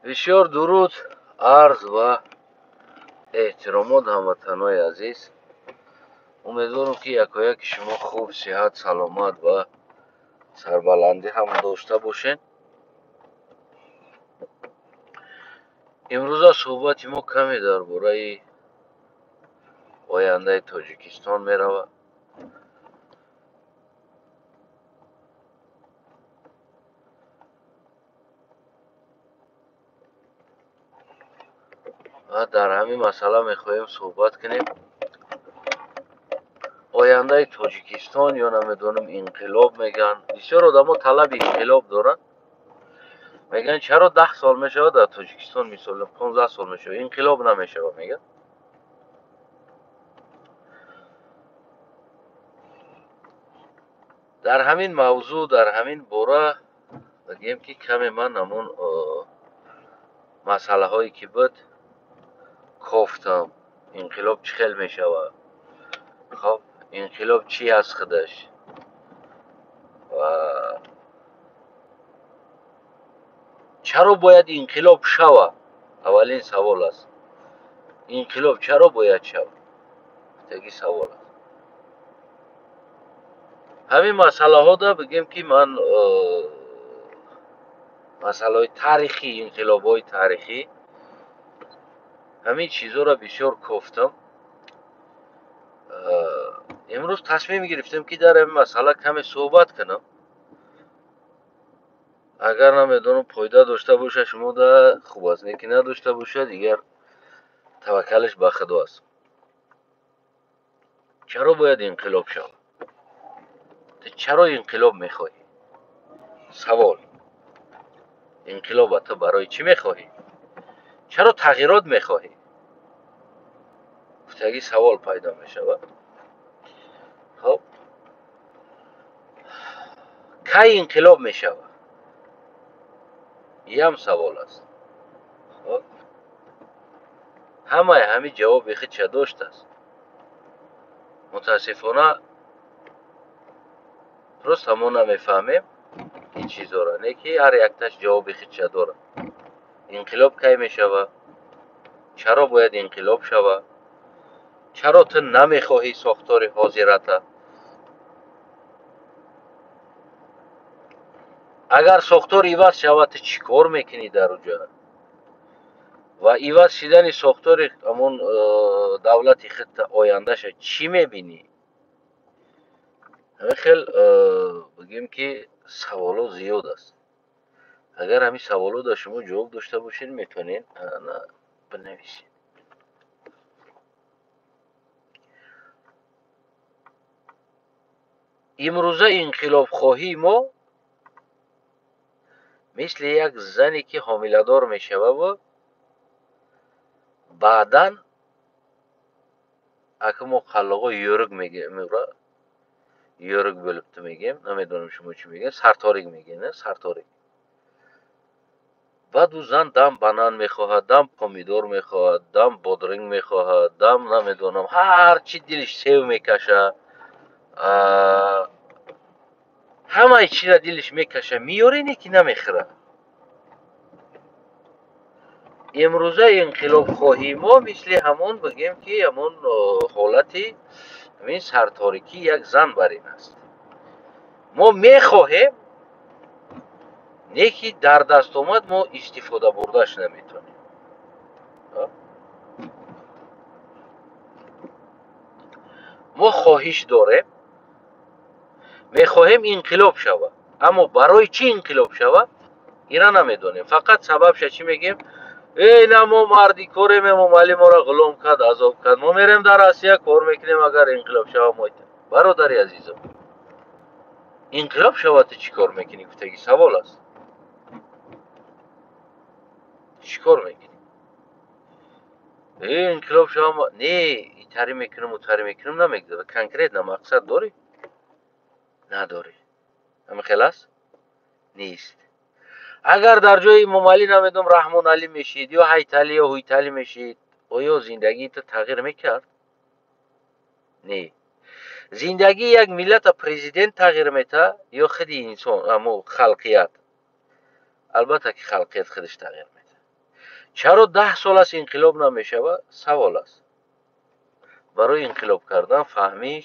Бисёр дуруд, арз ва эҳтиромот, ҳамватанои азиз. Умедворам, ки якояки шумо хуб, сиҳат, саломат ва сарбаландӣ ҳам дошта бошед. Имрӯза суҳбати мо каме дар бораи ояндаи Тоҷикистон меравад. Ва дар ҳамин масъала мехоҳем суҳбат кунем. Ояндаи Тоҷикистон ё намедонам инқилоб мегӯянд. Бисёр одамо талаби инқилоб доранд. Мегӯянд, чаро 10 сол мешавад дар Тоҷикистон, мисол 15 сол мешавад, инқилоб намешавад, мегӯянд. Дар ҳамин мавзӯъ, дар ҳамин бора бигӯем, ки каме ман ҳамон масъалаҳое ки буд кофтам. Инқилоб чӣ хел мешавад? Хоб, инқилоб чӣ аст худаш? Ва чаро бояд инқилоб шавад? Аввалин савол аст. Инқилоб чаро бояд шавад? Таги савол аст. Ҳамин масъалаҳода бигем, ки ман масъалаҳои таърихӣ, инқилобҳои таърихӣ, ҳамин чизҳоро бисёр кофтам. Имрӯз тасмим гирифтем, ки дар ҳамин масъала каме суҳбат кунам. Агар намедонам фоида дошта бошад шумода хуб аст, не ки надошта бошад, дигар таваккалаш ба Худо аст. Чаро бояд инқилоб шавад? Ту чаро инқилоб мехоҳӣ? Савол. Инқилоба ту барои чӣ мехоҳӣ? Чаро тағйирот мехоҳӣ? Гуфтаги савол пайдо мешавад. Хоб, кай инқилоб мешавад? Иам савол аст. Хоб, ҳамаи ҳамин ҷавоби худша доштааст. Мутаассифона, просто мо намефаҳмем ин чизҳоро, не ки ҳар якташ ҷавоби худша дорад. Инқилоб кай мешавад? Чаро бояд инқилоб шавад? Чаро ту намехоҳӣ сохтори ҳозирата? Агар сохтор иваз шавад, ту чӣ кор мекунӣ дар уҷа? Ва иваз шидани сохтори ҳамон давлати худта ояндаша чӣ мебинӣ? Ҳамин хел бигем, ки саволо зиёд аст. Агар ҳамин саволо дар шумо ҷавоб дошта бошед, метавонед бинависед. Имрӯза инқилобхоҳии мо мисли як зане, ки ҳомиладор мешававу баъдан ака мо қаллоғо ёрик мегӯем, ёрик bo'libdi мегӯем, намедонам шумо чӣ мегӯем, сарторик мегӯем, сарторик. Баъд ӯ зан дам банан мехоҳад, дам помидор мехоҳад, дам бодринг мехоҳад, дам намедонам ҳар чӣ дилиш сев мекаша, ҳамаи чиза дилиш мекаша, меёре, не ки намехӯрад. Имрӯза инқилобхоҳии мо мисли ҳамон, бигем, ки ҳамон ҳолати ҳамин сарторикӣ як зан бар ин аст. Мо мехоҳем, не ки дар дастомад мо истифода бурдаш наметавонем. Мо хоҳиш дорем, мехоҳем инқилоб шавад, аммо барои чӣ инқилоб шавад, ира намедонем. Фақат сабабша чӣ мегӯем? Эй, на мо марди корем, Эмомалӣ моро ғулом кард, азоб кард, мо мерем дар Россия кор мекунем, агар инқилоб шавад мо. Бародари азизам, инқилоб шавад, ту чӣ кор мекунӣ? Гуфтаги савол аст. Чӣ кор мекунӣ? Э, инқилоб шавад, не итари мекунам, утари мекунам, намегузарад. Конкретно мақсад дорӣ? Надорӣ. Ҳамин хел аст? Нест. Агар дар ҷои Эмомалӣ, намедонам, Раҳмоналӣ мешид ё Ҳайталӣ ё Ҳуйталӣ мешид, оё зиндагии ту тағйир мекард? Не. Зиндагии як миллата президент тағйир метаҳад ё худи инсон, амо халқият? Албатта, ки халқият худаш тағйир метаҳад. Чаро 10 сол аст инқилоб намешавад? Савол аст. Барои инқилоб кардан фаҳмиш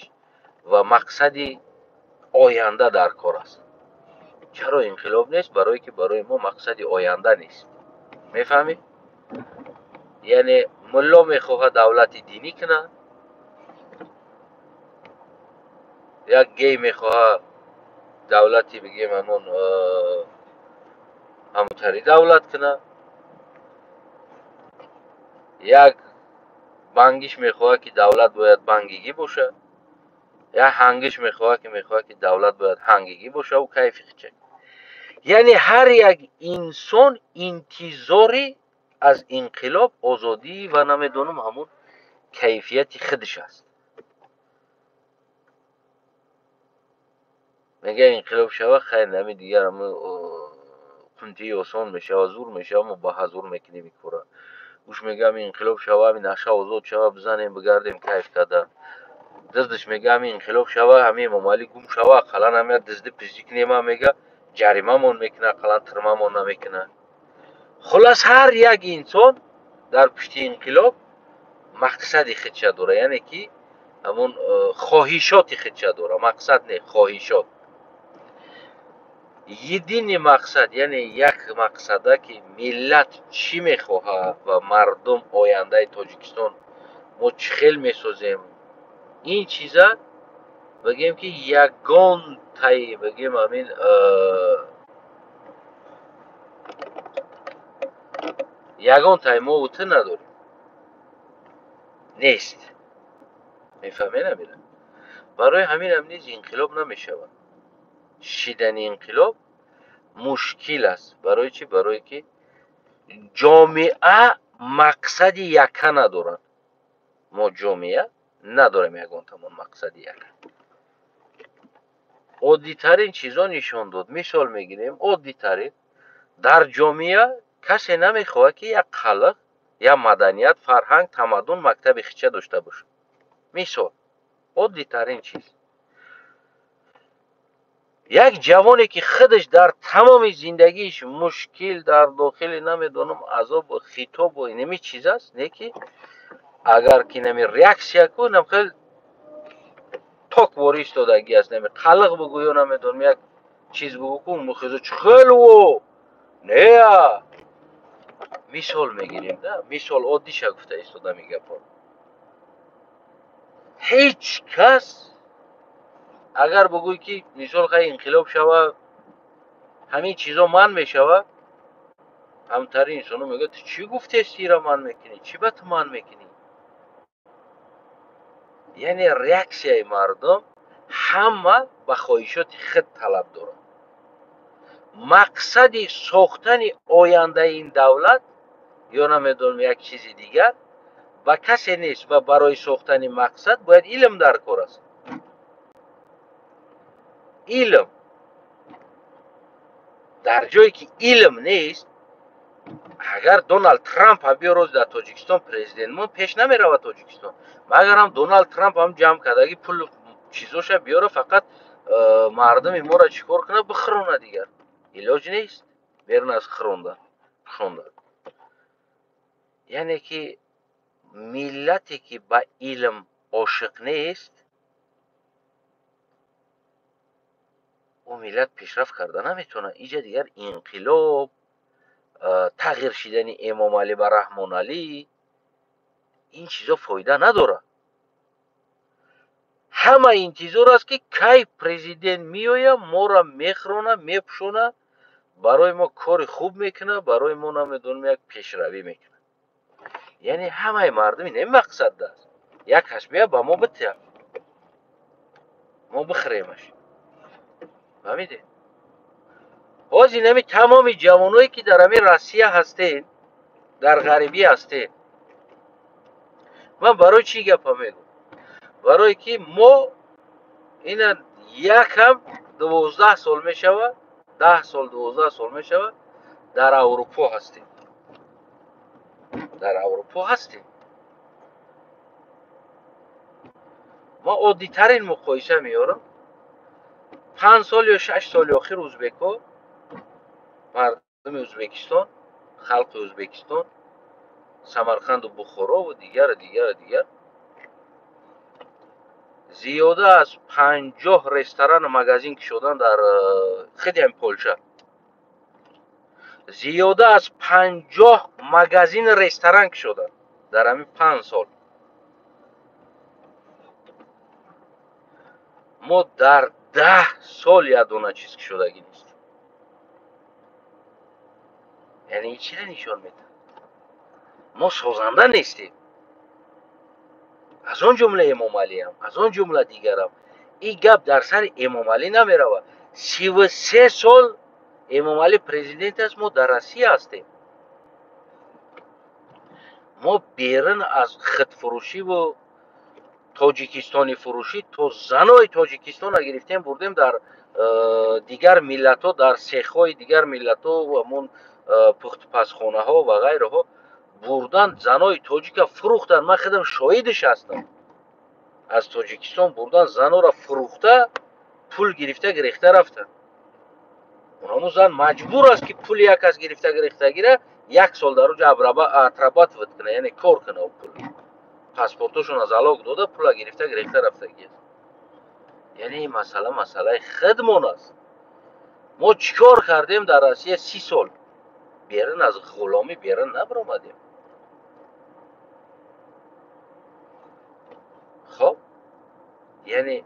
ва мақсади оянда дар кор аст. Чаро инқилоб нест? Барое ки барои мо мақсади оянда нест. Мефаҳмед? Яъне мулло мехоҳад давлати динӣ кунад, як гей мехоҳад давлати бигем ҳамон ҳамутари давлат кунад, як бангиш мехоҳад ки давлат бояд бангигӣ бошад, як ҳангиш мехоҳад ки давлат бояд ҳангигӣ бошад, ӯ кайфи хича. Яъне ҳар як инсон интизори аз инқилоб озодӣ ва намедонам ҳамун кайфияти худаш аст. Мега инқилоб шава, хайр, нами дигар ҳамун қунтии осон мешава, зур мешава, мо ба ҳазур мекунем ин кора. Гӯш мега ҳамин инқилоб шава, ҳамин наша озод шава, бизанем, бигардем кайф карда. Диздиш мега ҳамин инқилоб шава, ҳамин Эмомалӣ гум шава, ақаллан ҳамин дизди пиздӣ кунем, мега ҷаримамон мекунад, ақаллан тирмамон намекунад. Хулас ҳар як инсон дар пушти инқилоб мақсади худша дорад, яъне ки ҳамон хоҳишоти худша дорад. Мақсад не, хоҳишот. Едини мақсад, яъне як мақсада ки миллат чӣ мехоҳад ва мардум ояндаи Тоҷикистон мо чӣ хел месозем, ин чиза бигем ки ягонтаи бигем ҳамин ягонтаи мо ту надорем, нест. Мефаҳмед амира? Барои ҳаминам низ инқилоб намешавад. Шидани инқилоб мушкил аст. Барои чӣ? Барое ки ҷомеа мақсади яка надорад. Мо ҷомеа надорем ягонтамон мақсади яка. Оддитарин чизо нишон дод. Мисол мегирем, оддитарин дар ҷомеа касе намехоҳад ки як халқ, як маданият, фарҳанг, тамаддун, мактаби хича дошта бошад. Мисол, оддитарин чиз. Як ҷавоне ки худаш дар тамоми зиндагиаш мушкил дар дохили намедонам азобу хитобу инами чиз аст, не ки агар ки нами реаксия кунам хел ток ворӣ истодагӣ аст, нами қалиқ бугӯ ё намедонам як чиз бугӯ ку мухизо чӣ хел ӯ нея. Мисол мегирем, да, мисол оддиша гуфта истода мегапо. Ҳеҷ кас агар бугӯй ки мисол хай инқилоб шава, ҳамин чизо ман мешава, ҳамтари инсоно мегӯяд ту чӣ гуфтести ира ман мекунӣ, чӣ ба ту ман мекунӣ? Яъне реаксияи мардум ҳама ба хоҳишоти худ талаб дорад. Мақсади сохтани ояндаи ин давлат ё намедонам як чизи дигар ба касе нест ва барои сохтани мақсад бояд илм дар кор аст. Илм дар ҷое ки илм нест, агар Доналд Трамп ҳам рӯз дар Тоҷикистон президент мон пеш намеравад Тоҷикистон. Магарам Доналд Трамп ҳам ҷамъ кардаги пул чизоша биёра, фақат мардуми моро чӣ кор кунад? Бихӯрона дигар. Илоҷ нест берун аз хӯронда, пӯшонда. Яъне ки миллате ки ба илм ошиқ нест, ӯ миллат пешрафт карда наметавонад. Иҷа дигар инқилоб, тағйир шидани Эмомалӣ ба Раҳмоналӣ, ин чизо фоида надорад. Ҳама интизор аст ки кай президент меояд, моро мехӯрона, мепӯшона, барои мо кори хуб мекунад, барои мо намедонам як пешравӣ мекунад. Яъне ҳамаи мардум ин мақсад аст. Як кас меояд ба мо битиҳад, мо бихӯремаш. Фаҳмидед? Ҳозир инами тамоми ҷавоное ки дар ҳамин Россия ҳастед, дар ғарибӣ ҳастед, ман барои чӣ гапа мегӯм? Барое ки мо ина якам 12 сол мешавад, 10 сол, 12 сол мешавад, дар Аврупо ҳастем. Дар Аврупо ҳастем. Ма оддитарин муқоиса меорам. 5 сол ё 6 соли охир ӯзбекҳо, мардуми Ӯзбекистон, халқи Ӯзбекистон Самарқанду Бухорову дигару дигару дигар. Зиёда аз 50 ресторану магазин кушодан дар худи ҳами Полша. Зиёда аз 50 магазину ресторан кушодан дар ҳамин 5 сол. Мо дар 10 сол ядона чиз кушодагӣ нест. Яъне ин чиро нишон медиҳад? Мо созанда нестем. Аз он ҷумла Эмомалиам, аз он ҷумла дигарам. Ин гап дар сари Эмомалӣ намеравад. 33 сол Эмомалӣ президент аст, мо дар Россия ҳастем. Мо берун аз худфурӯшиву тоҷикистони фурӯшӣ то занои Тоҷикистона гирифтем, бурдем дар дигар миллатҳо, дар сехҳои дигар миллатҳо ва ҳамон пухтупазхонаҳо ва ғайраҳо бурдан занои тоҷика фурӯхтан. Ман худам шоҳидиш ҳастам. Аз Тоҷикистон бурдан занора фурӯхта, пул гирифта гирехта рафтан. Онамо зан маҷбур аст, ки пули як кас гирифта гирехта гира, як сол дар уҷа отрабатывать куна, яъне кор куна пул. Паспортошона залог дода, пула гирифта гирехта рафтагӣ аст. Яъне ин масъала масъалаи худмон аст. Мо чӣ кор кардем дар Россия 30 сол? Берун аз ғуломӣ берун набаромадем. Хоб, яъне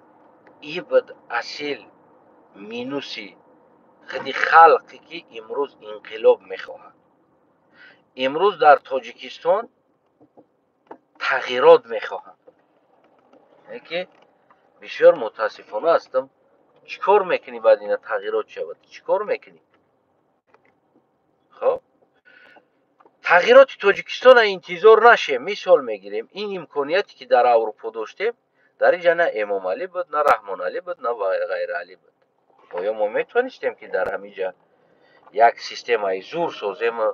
ин буд асил минуси худи халқе, ки имрӯз инқилоб мехоҳад. Имрӯз дар Тоҷикистон тағйирот мехоҳанд. Яъне ки бисёр мутаассифона ҳастам. Чӣ кор мекунӣ баъд ина тағйирот шавад? Чӣ кор мекунӣ? Хоб, тағйироти Тоҷикистона интизор нашем. Мисол мегирем, ин имконияте ки дар Аврупо доштем, дар инҷа на Эмомалӣ буд, на Раҳмоналӣ буд, на Ғайралӣ буд. Оё мо метавонистем, ки дар ҳаминҷа як системаи зур созему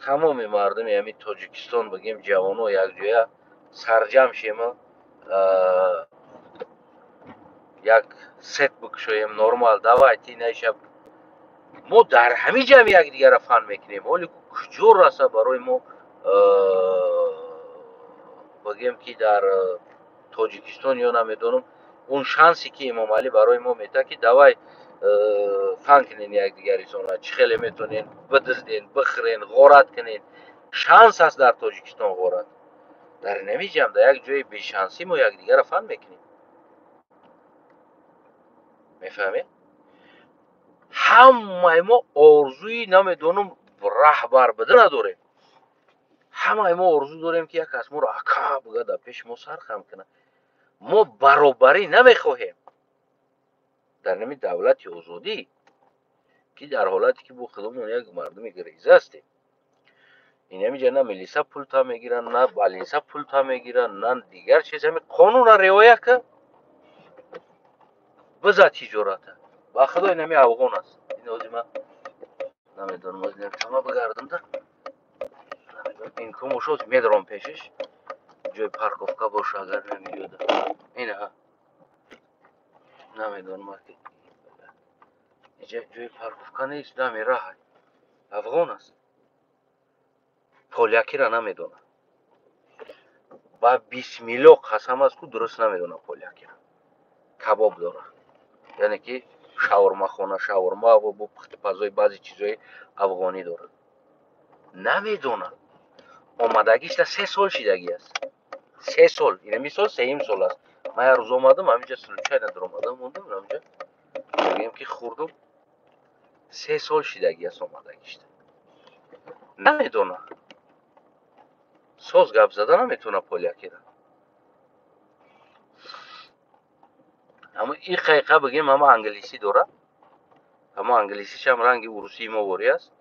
тамоми мардуми ҳамин Тоҷикистон, бигем, ҷавоно якҷоя сарҷам шему як сет бикушоем, нормал, давайте инаиша? Мо дар ҳамин ҷамъ якдигарро фан мекунем. Ҳоле куҷо раса барои мо, бигем, ки дар Тоҷикистон ё намедонам, он шансе ки Эмомалӣ барои мо метаҳад, ки давай фан кунен якдигарисона, чӣ хеле метавонен бидизден, бихӯрен, ғорат кунен. Шанс аст дар Тоҷикистон ғорат. Дар инами ҷамъ дар як ҷои бешансӣ мо якдигарро фан мекунем. Мефаҳмед? Ҳамаи мо орзуи намедонам раҳбар буда надорем. Ҳамаи мо орзу дорем, ки як кас моро ака буга, дар пеши мо сар хам кунад. Мо баробарӣ намехоҳем дар нами давлати озодӣ, ки дар ҳолате ки бо худамон як мардуми гиреза ҳастем. Инамиҷа на милиса пулта мегиранд, на балинса пулта мегиранд, на дигар чиз. Ҳами қонунро риоя кар, биза тиҷората. Ба худо, инами афғон аст. Ин ози ман намедонам, ози тама бигардам да имкон бошад, медорам пешиш, ҷои парковка боша агар намеёда. Инаҳа, намедонам, ки иҷа ҷои парковка нест, дами раҳ. Афғон аст, полякиро намедонам. Ба бисмилло қасам аст, ку дуруст намедонам полякиро. Кабоб дорад, яъне ки шаурмахона, шаурма ва бо пухтупазои баъзе чизҳои афғонӣ дорад. Намедонам, омадагишта 3 сол шидагӣ аст. 3 сол, инами сол сеюм сол аст. Ман як рӯз омадам ҳаминҷа, случайно даромадам, мондам ҳаминҷа, мегӯем ки хӯрдум. 3 сол шидагӣ аст омадагишта, намедонам, соз гап зада наметавона полякира. Аммо ин қайқа, бигем, ҳама англисӣ дорад, аммо англисишам ранги урусии мо ворӣ аст.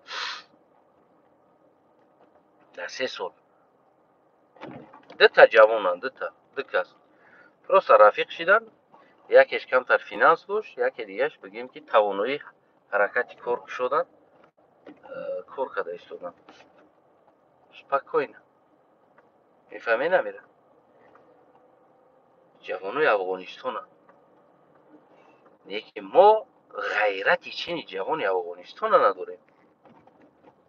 Дар 3 сол дута ҷавонанд, дута, ду кас просто рафиқ шидан. Якеш камтар финанс дошт, яке дигааш, бигем, ки тавоноии ҳаракати кор кушодан, кор карда истодан спокойно. Мефаҳмед, намира, ҷавонои Афғонистонанд. Не ки мо ғайрати чини ҷавони Афғонистона надорем,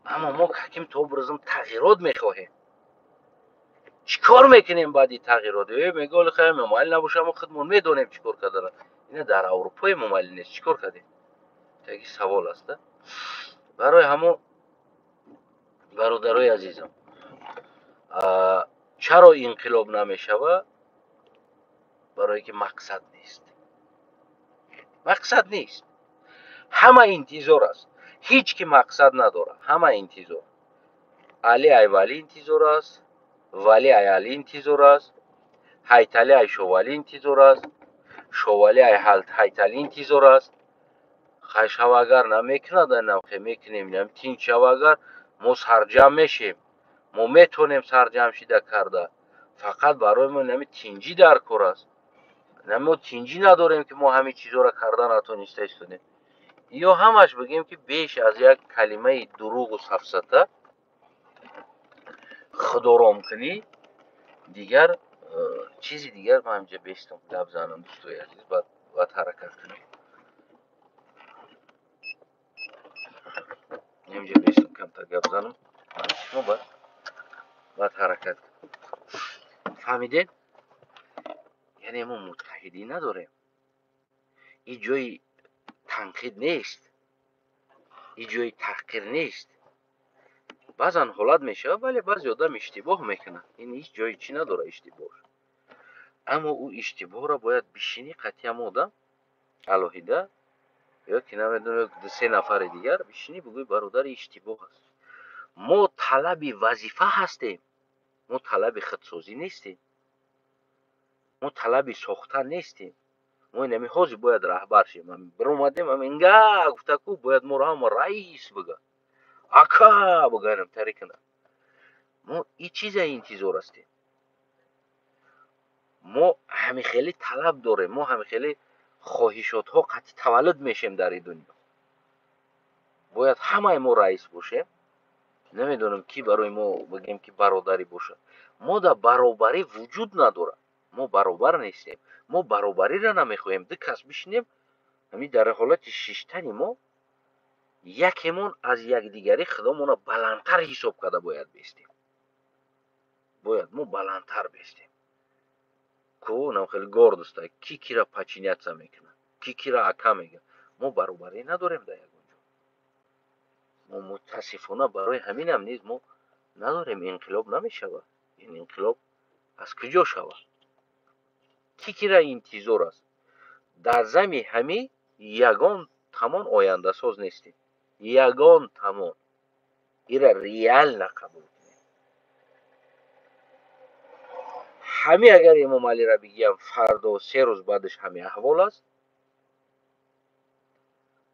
аммо мо каким-то образом тағйирот мехоҳем. Чӣ кор мекунем баъди тағйирот? Мега оли хай Эмомалӣ набоша, мо худмон медонем чӣ кор кардана. Ина дар Аврупо Эмомалӣ нест, чӣ кор кардем? Таги савол аст. Барои ҳамон, бародарои азизам, чаро инқилоб намешава? Барое ки мақсад нест, мақсад нест. Ҳама интизор аст, ҳеҷ ки мақсад надорад, ҳама интизор. Али ай Валӣ интизор аст, Валӣ ай Алӣ интизор аст, Ҳайталӣ ай Шовалӣ интизор аст, Шовалӣ ай Ҳайталӣ интизор аст. Хай шава агар намекунад, навхе мекунем, тинч шава агар, мо сарҷамъ мешем, мо метонем сарҷамъ шида карда. Фақат барои мо нами тинҷӣ дар кор аст. Мо тинҷӣ надорем, ки мо ҳамин чизҳоро карда натониста истодем. Ё ҳамаш бигем, ки беш аз як калимаи дурӯғу сафсата, худором кунӣ, дигар чизи дигар. Ман ҳаминҷа бестам гап занам, дӯстои азиз, баъд ҳаракат кунем. Ҳаминҷа бестам, камтар гап занам шумо, баъд ҳаракат кунем. Фаҳмидед? Яъне мо муттаҳидӣ надорем. Ин ҷои танқид нест, ин ҷои таҳқир нест. Баъзан ҳолат мешавад, вале баъзе одам иштибоҳ мекунад, ин ҳеҷ ҷои чӣ надорад иштибоҳ. Аммо ӯ иштибоҳро бояд бишинӣ қатъи ҳама одам алоҳида, ё ки намедонам, ду-се нафари дигар бишинӣ, бигӯӣ: бародари, иштибоҳ аст. Мо талаби вазифа ҳастем, мо талаби худсозӣ нестем, мо талаби сохтан нестем. Мо инами ҳозир бояд раҳбар шем, биромадем, инга гуфта ку бояд моро ҳама раис бига, ака биганам тари кунад. Мо и чиза интизор ҳастем, мо ҳамихеле талаб дорем, мо ҳамихеле хоҳишотҳо қатъи таваллуд мешем дар ин дунё. Бояд ҳамаи мо раис бошем. Намедонам, ки барои мо бигем, ки бародарӣ бошад. Мо дар баробарӣ вуҷуд надорад, мо баробар нестем, мо баробариро намехоҳем. Ду кас бишинем, ҳамин дар ҳолати шиштани мо якемон аз якдигарӣ худомонро баландтар ҳисоб карда бояд бестем, бояд мо баландтар бестем. Ку нам хеле гордость, ки кира подчиняться мекунад, ки кира ака мега. Мо баробарӣ надорем дар ягон ҷо. Мо мутаассифона барои ҳаминам низ мо надорем, инқилоб намешавад. Ин инқилоб аз куҷо шавад? Ки кира интизор аст? Дар зами ҳамӣ ягон тамон ояндасоз нестем, ягон тамон. Ира реально қабул кунем. Ҳами агар Эмомалиро бигиям, фардо 3 рӯз баъдаш ҳами аҳвол аст.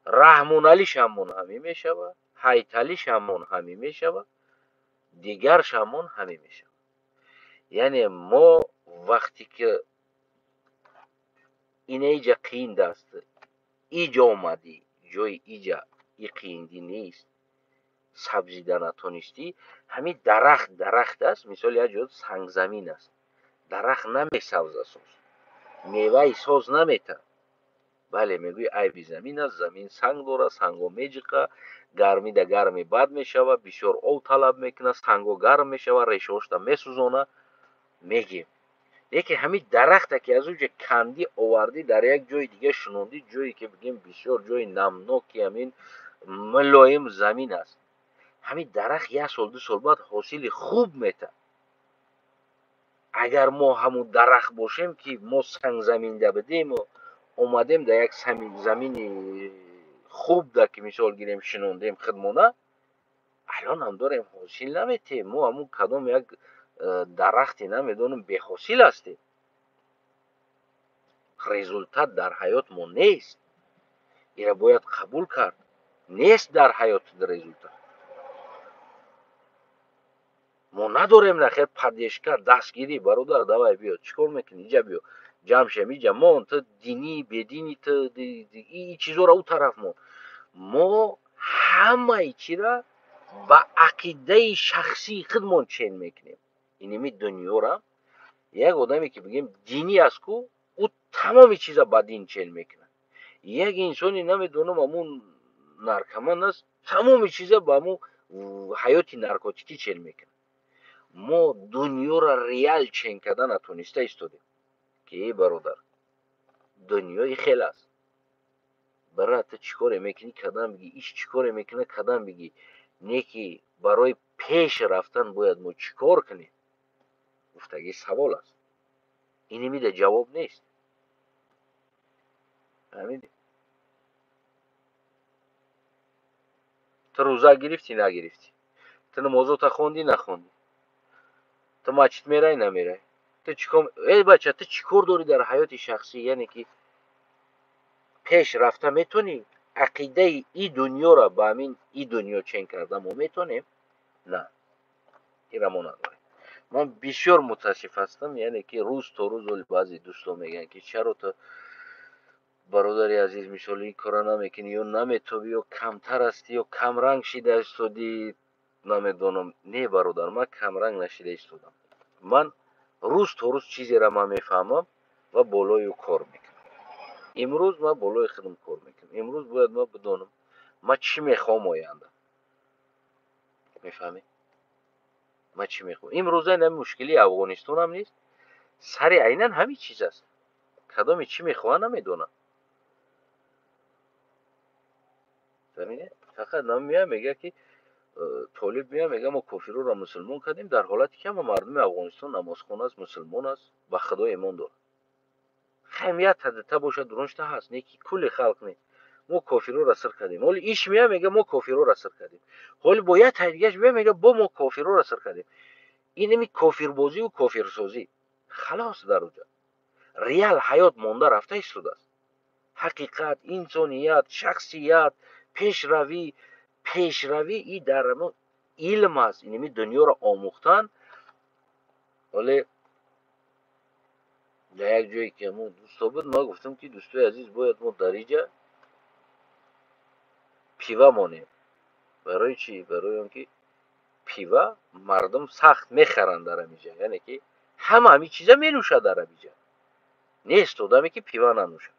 Раҳмоналишамон ҳамӣ мешавад, Ҳайталишамон ҳамӣ мешавад, дигаршамон ҳамӣ мешавад. Яъне мо вақте ки инаиҷа қиинд аст, иҷа омадӣ, ҷои иҷа и қииндӣ нест, сабзида натонистӣ. Ҳамин дарахт дарахт аст, мисол як ҷо сангзамин аст, дарахт намесабза соз, меваи соз наметад. Бале, мегӯи айби замин аст, замин санг дорад, санго меҷиқа, гармида гарми бад мешавад, бисёр об талаб мекунад, санго гарм мешавад, решаҳошта месӯзонад, мегем. Лекин ҳамин дарахте ки аз он ҷо кандӣ овардӣ, дар як ҷои дига шунондӣ, ҷое ки бигем бисёр ҷои намноки ҳамин мулоим замин аст, ҳамин дарахт як сол, 2 сол баъд ҳосили хуб метад. Агар мо ҳамун дарахт бошем, ки мо сангзаминда бидему омадем дар як замини хуб, да ки мисол гирем шинондем худмона, алон ҳам дорем ҳосил наметем. Мо ҳамун кадом як дарахте намедонам беҳосил ҳастем. Результат дар ҳаёт мо нест, ира бояд қабул кард. Нест дар ҳаёт результат. Мо надорем нахер поддержка, дастгирӣ. Бародар, давай биё, чӣ кор мекунӣ, иҷа биё, ҷамъ шем, иҷа мон, ту динӣ бединӣ, ту и чизоро ӯ тараф мон. Мо ҳамаи чира ба ақидаи шахсии худмон чен мекунем. Иними дунёра як одаме ки бигем динӣ аст ку, ӯ тамоми чиза ба дин чен мекунад. Як инсони намедонам ҳамун наркоман аст, тамоми чиза ба ҳамун ҳаёти наркотикӣ чен мекунад. Мо дунёро реал чен карда натониста истодем, ки эй бародар, дунёи хел аст. Бара, ту чӣ коре мекунӣ, кадам бигӣ, иш чӣ коре мекунад, кадам бигӣ. Не ки барои пеш рафтан бояд мо чӣ кор кунем? Гуфтагӣ савол аст. Инамида ҷавоб нест. Фаҳмидӣ? Ту рӯза гирифтӣ, нагирифтӣ? Ту намозота хондӣ, нахондӣ? Ту масҷид мерай, намерай? Ту чӣ кор, эй бача, ту чӣ кор дорӣ дар ҳаёти шахсӣ? Яъне ки пеш рафта метонӣ? Ақидаи и дунёро ба ҳамин и дунё чен карда мо метонем? На, инра мо надорем. Ман бисёр мутаассиф ҳастам, яъне ки рӯз то рӯз оли баъзе дӯстон мегӯянд, ки чаро ту, бародари азиз, мисоли ин кора намекунӣ, ё наметобӣ, ё камтар ҳастӣ, ё камранг шида истодӣ, намедонам. Не, бародар, ман камранг нашида истодам. Ман рӯз то рӯз чизеро ман мефаҳмам ва болои ӯ кор мекунам. Имрӯз ман болои худам кор мекунам. Имрӯз бояд ман бидонам, ман чӣ мехоҳам оянда. Мефаҳмӣ? Ман чӣ мехоҳам? Имрӯза ин мушкилии Афғонистонам нест, сари айнан ҳамин чиз аст. Кадоме чӣ мехоҳад, намедонам. Фаҳмидед? Фақат намея мега, ки толиб мея мега, мо кофирро мусулмон кардем, дар ҳолате ки ҳама мардуми Афғонистон намозхон аст, мусулмон аст, ба Худо имон дорад. Хайм як тадита бошад, дуруншта ҳаст, не ки кулли халқ не. Мо кофирро сир кардем. Ҳоли иш мея мега, мо кофирро сир кардем. Ҳоли бо як таи дигаш мея мега, бо мо кофирро сир кардем. Инами кофирбозиву кофирсозӣ. Халос, дар уҷа реал ҳаёт монда рафта истодааст. Ҳақиқат, инсоният, шахсият, пешравӣ, пешравӣ и дар илм аст. Инами дунёро омӯхтан. Вале дар як ҷое ки ҳамон дӯсто буд, ман гуфтам, ки дӯстои азиз, бояд мо дар иҷа пива монем. Барои чӣ? Барои он ки пива мардум сахт мехаранд дар ҳамиҷа, яъне ки ҳама ҳамин чиза менӯшад дар ҳамиҷа. Нест одаме, ки пива нанӯшад.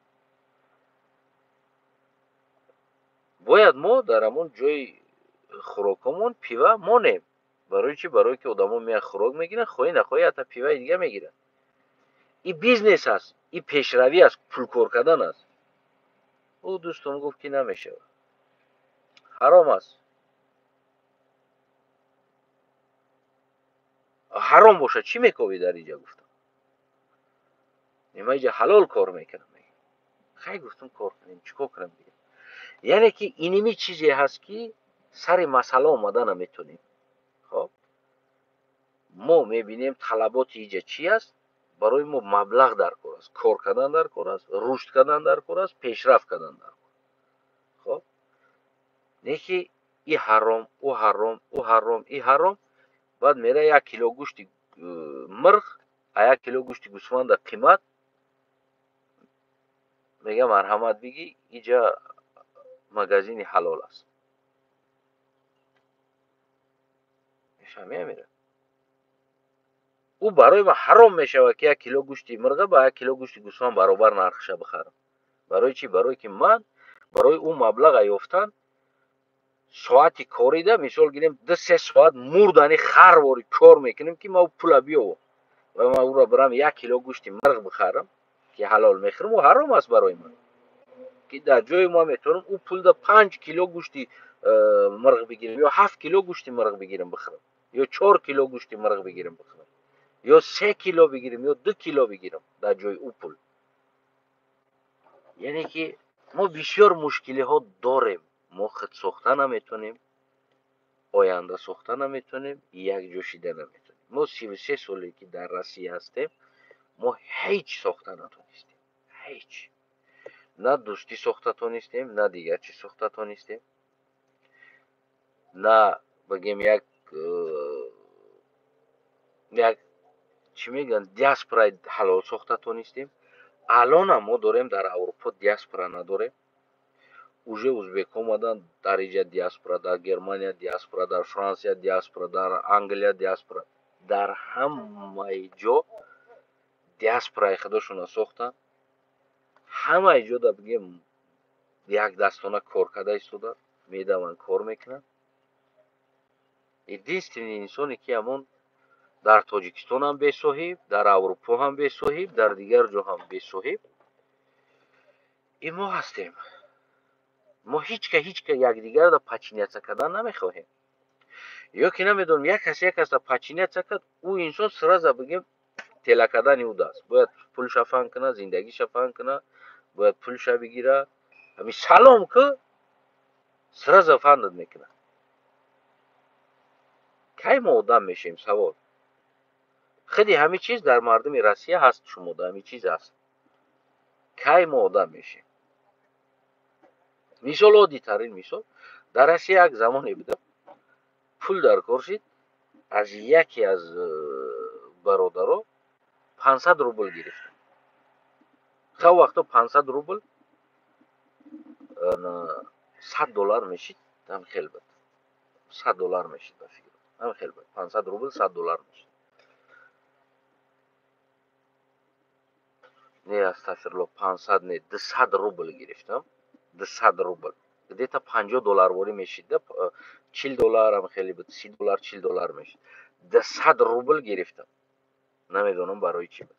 Бояд мо дар ҳамон ҷои хӯрокҳомон пива монем. Барои чӣ? Барое ки одамо меянд, хӯрок мегиранд, хоҳӣ нахоҳӣ ҳатто пиваи дига мегиранд. И бизнес аст, и пешравӣ аст, пулкор кардан аст. Ӯ дӯстон гуфт, ки намешавад, ҳаром аст. Ҳаром бошад, чӣ мековӣ дар инҷа? Гуфтам, нима инҷа ҳалол кор мекунам. Хай, гуфтам, кор кунем, чӣ кор кунам дига? Яъне ки иними чизе ҳаст, ки сари масъала омада наметонем. Хоб, мо мебинем, талаботи иҷа чӣ аст? Барои мо маблағ дар кор аст, кор кардан дар кор аст, рушд кардан дар кор аст, пешрафт кардан дар кор. Хоб, не ки и ҳаром, ӯ ҳаром, ӯ ҳаром, и ҳаром. Баъд мера як кило гӯшти мирғ а як кило гӯшти гӯсфанда қимат. Мега, марҳамат, бигӣ, иҷа магазини ҳалол аст. Мефаҳмӣ, амира? Ӯ барои ман ҳаром мешавад, ки як кило гӯшти мирға ба як кило гӯшти гӯсфанд баробар нархша бихарам. Барои чӣ? Барое ки ман барои ӯ маблаға ёфтан соати корида, мисол гирем, 2-3 соат мурдани харвори кор мекунем, ки ман пула биёвам ва ман ӯро бирам як кило гӯшти мирғ бихарам, ки ҳалол мехӯрам. Ӯ ҳаром аст барои ман, ки дар ҷои ма метавонам ӯ пулда 5 кило гӯшти мирғ бигирам, ё 7 кило гӯшти мирғ бигирам бихӯрам, ё 4 кило гӯшти мирғ бигирам бихӯрам, ё 3 кило бигирам, ё 2 кило бигирам дар ҷои ӯ пул. Яъне ки мо бисёр мушкилиҳо дорем. Мо худсохта наметонем, оянда сохта наметонем, якҷо шида наметонем. Мо 33 соле, ки дар Россия ҳастем, мо ҳеҷ сохта натонистем, ҳеҷ. На дӯстӣ сохта тонистем, на дигар чиз сохта тонистем, на бигем як чӣ мегӯянд, диаспораи ҳалол сохта тонистем. Алонам мо дорем, дар Аврупо диаспора надорем. Уже узбекҳо омаданд, дар иҷа диаспора, дар Германия диаспора, дар Франсия диаспора, дар Англия диаспора, дар ҳамаи ҷо диаспораи худошона сохтанд. Ҳамаи ҷо да бигем якдастона кор карда истода медаванд, кор мекунанд. Единственный инсоне, ки ҳамон Дар Тоҷикистон ҳам бесоҳиб, дар Аврупо ҳам бесоҳиб, дар дигар ҷо ҳам бесоҳиб. И мо ҳастем. Мо ҳеҷ ка якдигарро подчиняться кардан намехоҳем. Ё ки намедонам, як кас як касро подчиняться кард, ӯ инсон сразу бигем тела кардани ӯ даст. Бояд пулша фаҳм кунад, зиндагиша фаҳм кунад, бояд пулша бигира. Ҳамин салом ку сразу фаҳмдад мекунад. Кай мо одам мешавем, савол. Худи ҳамин чиз дар мардуми Россия ҳаст, шумода ҳамин чиз ҳаст. Кай мо одам мешавем? Мисол, оддитарин мисол, дар Россия як замоне буда, пул дар кор шид, аз яке аз бародаро 500 рубл гирифтам. Хав вақто 500 рубл 100 доллар мешид, ҳам хел буд. 100 доллар мешид, ба фикр. Ҳам хел буд. 500 рубл 100 доллар мешид. Не, астағфирулло, 500 не, 200 рубл гирифтам. 200 рубл. Где-то 50 доллар ворӣ мешид, 40 доллар ҳам хеле буд, 30 доллар, 40 доллар мешид. 200 рубл гирифтам. Намедонам барои чӣ буд.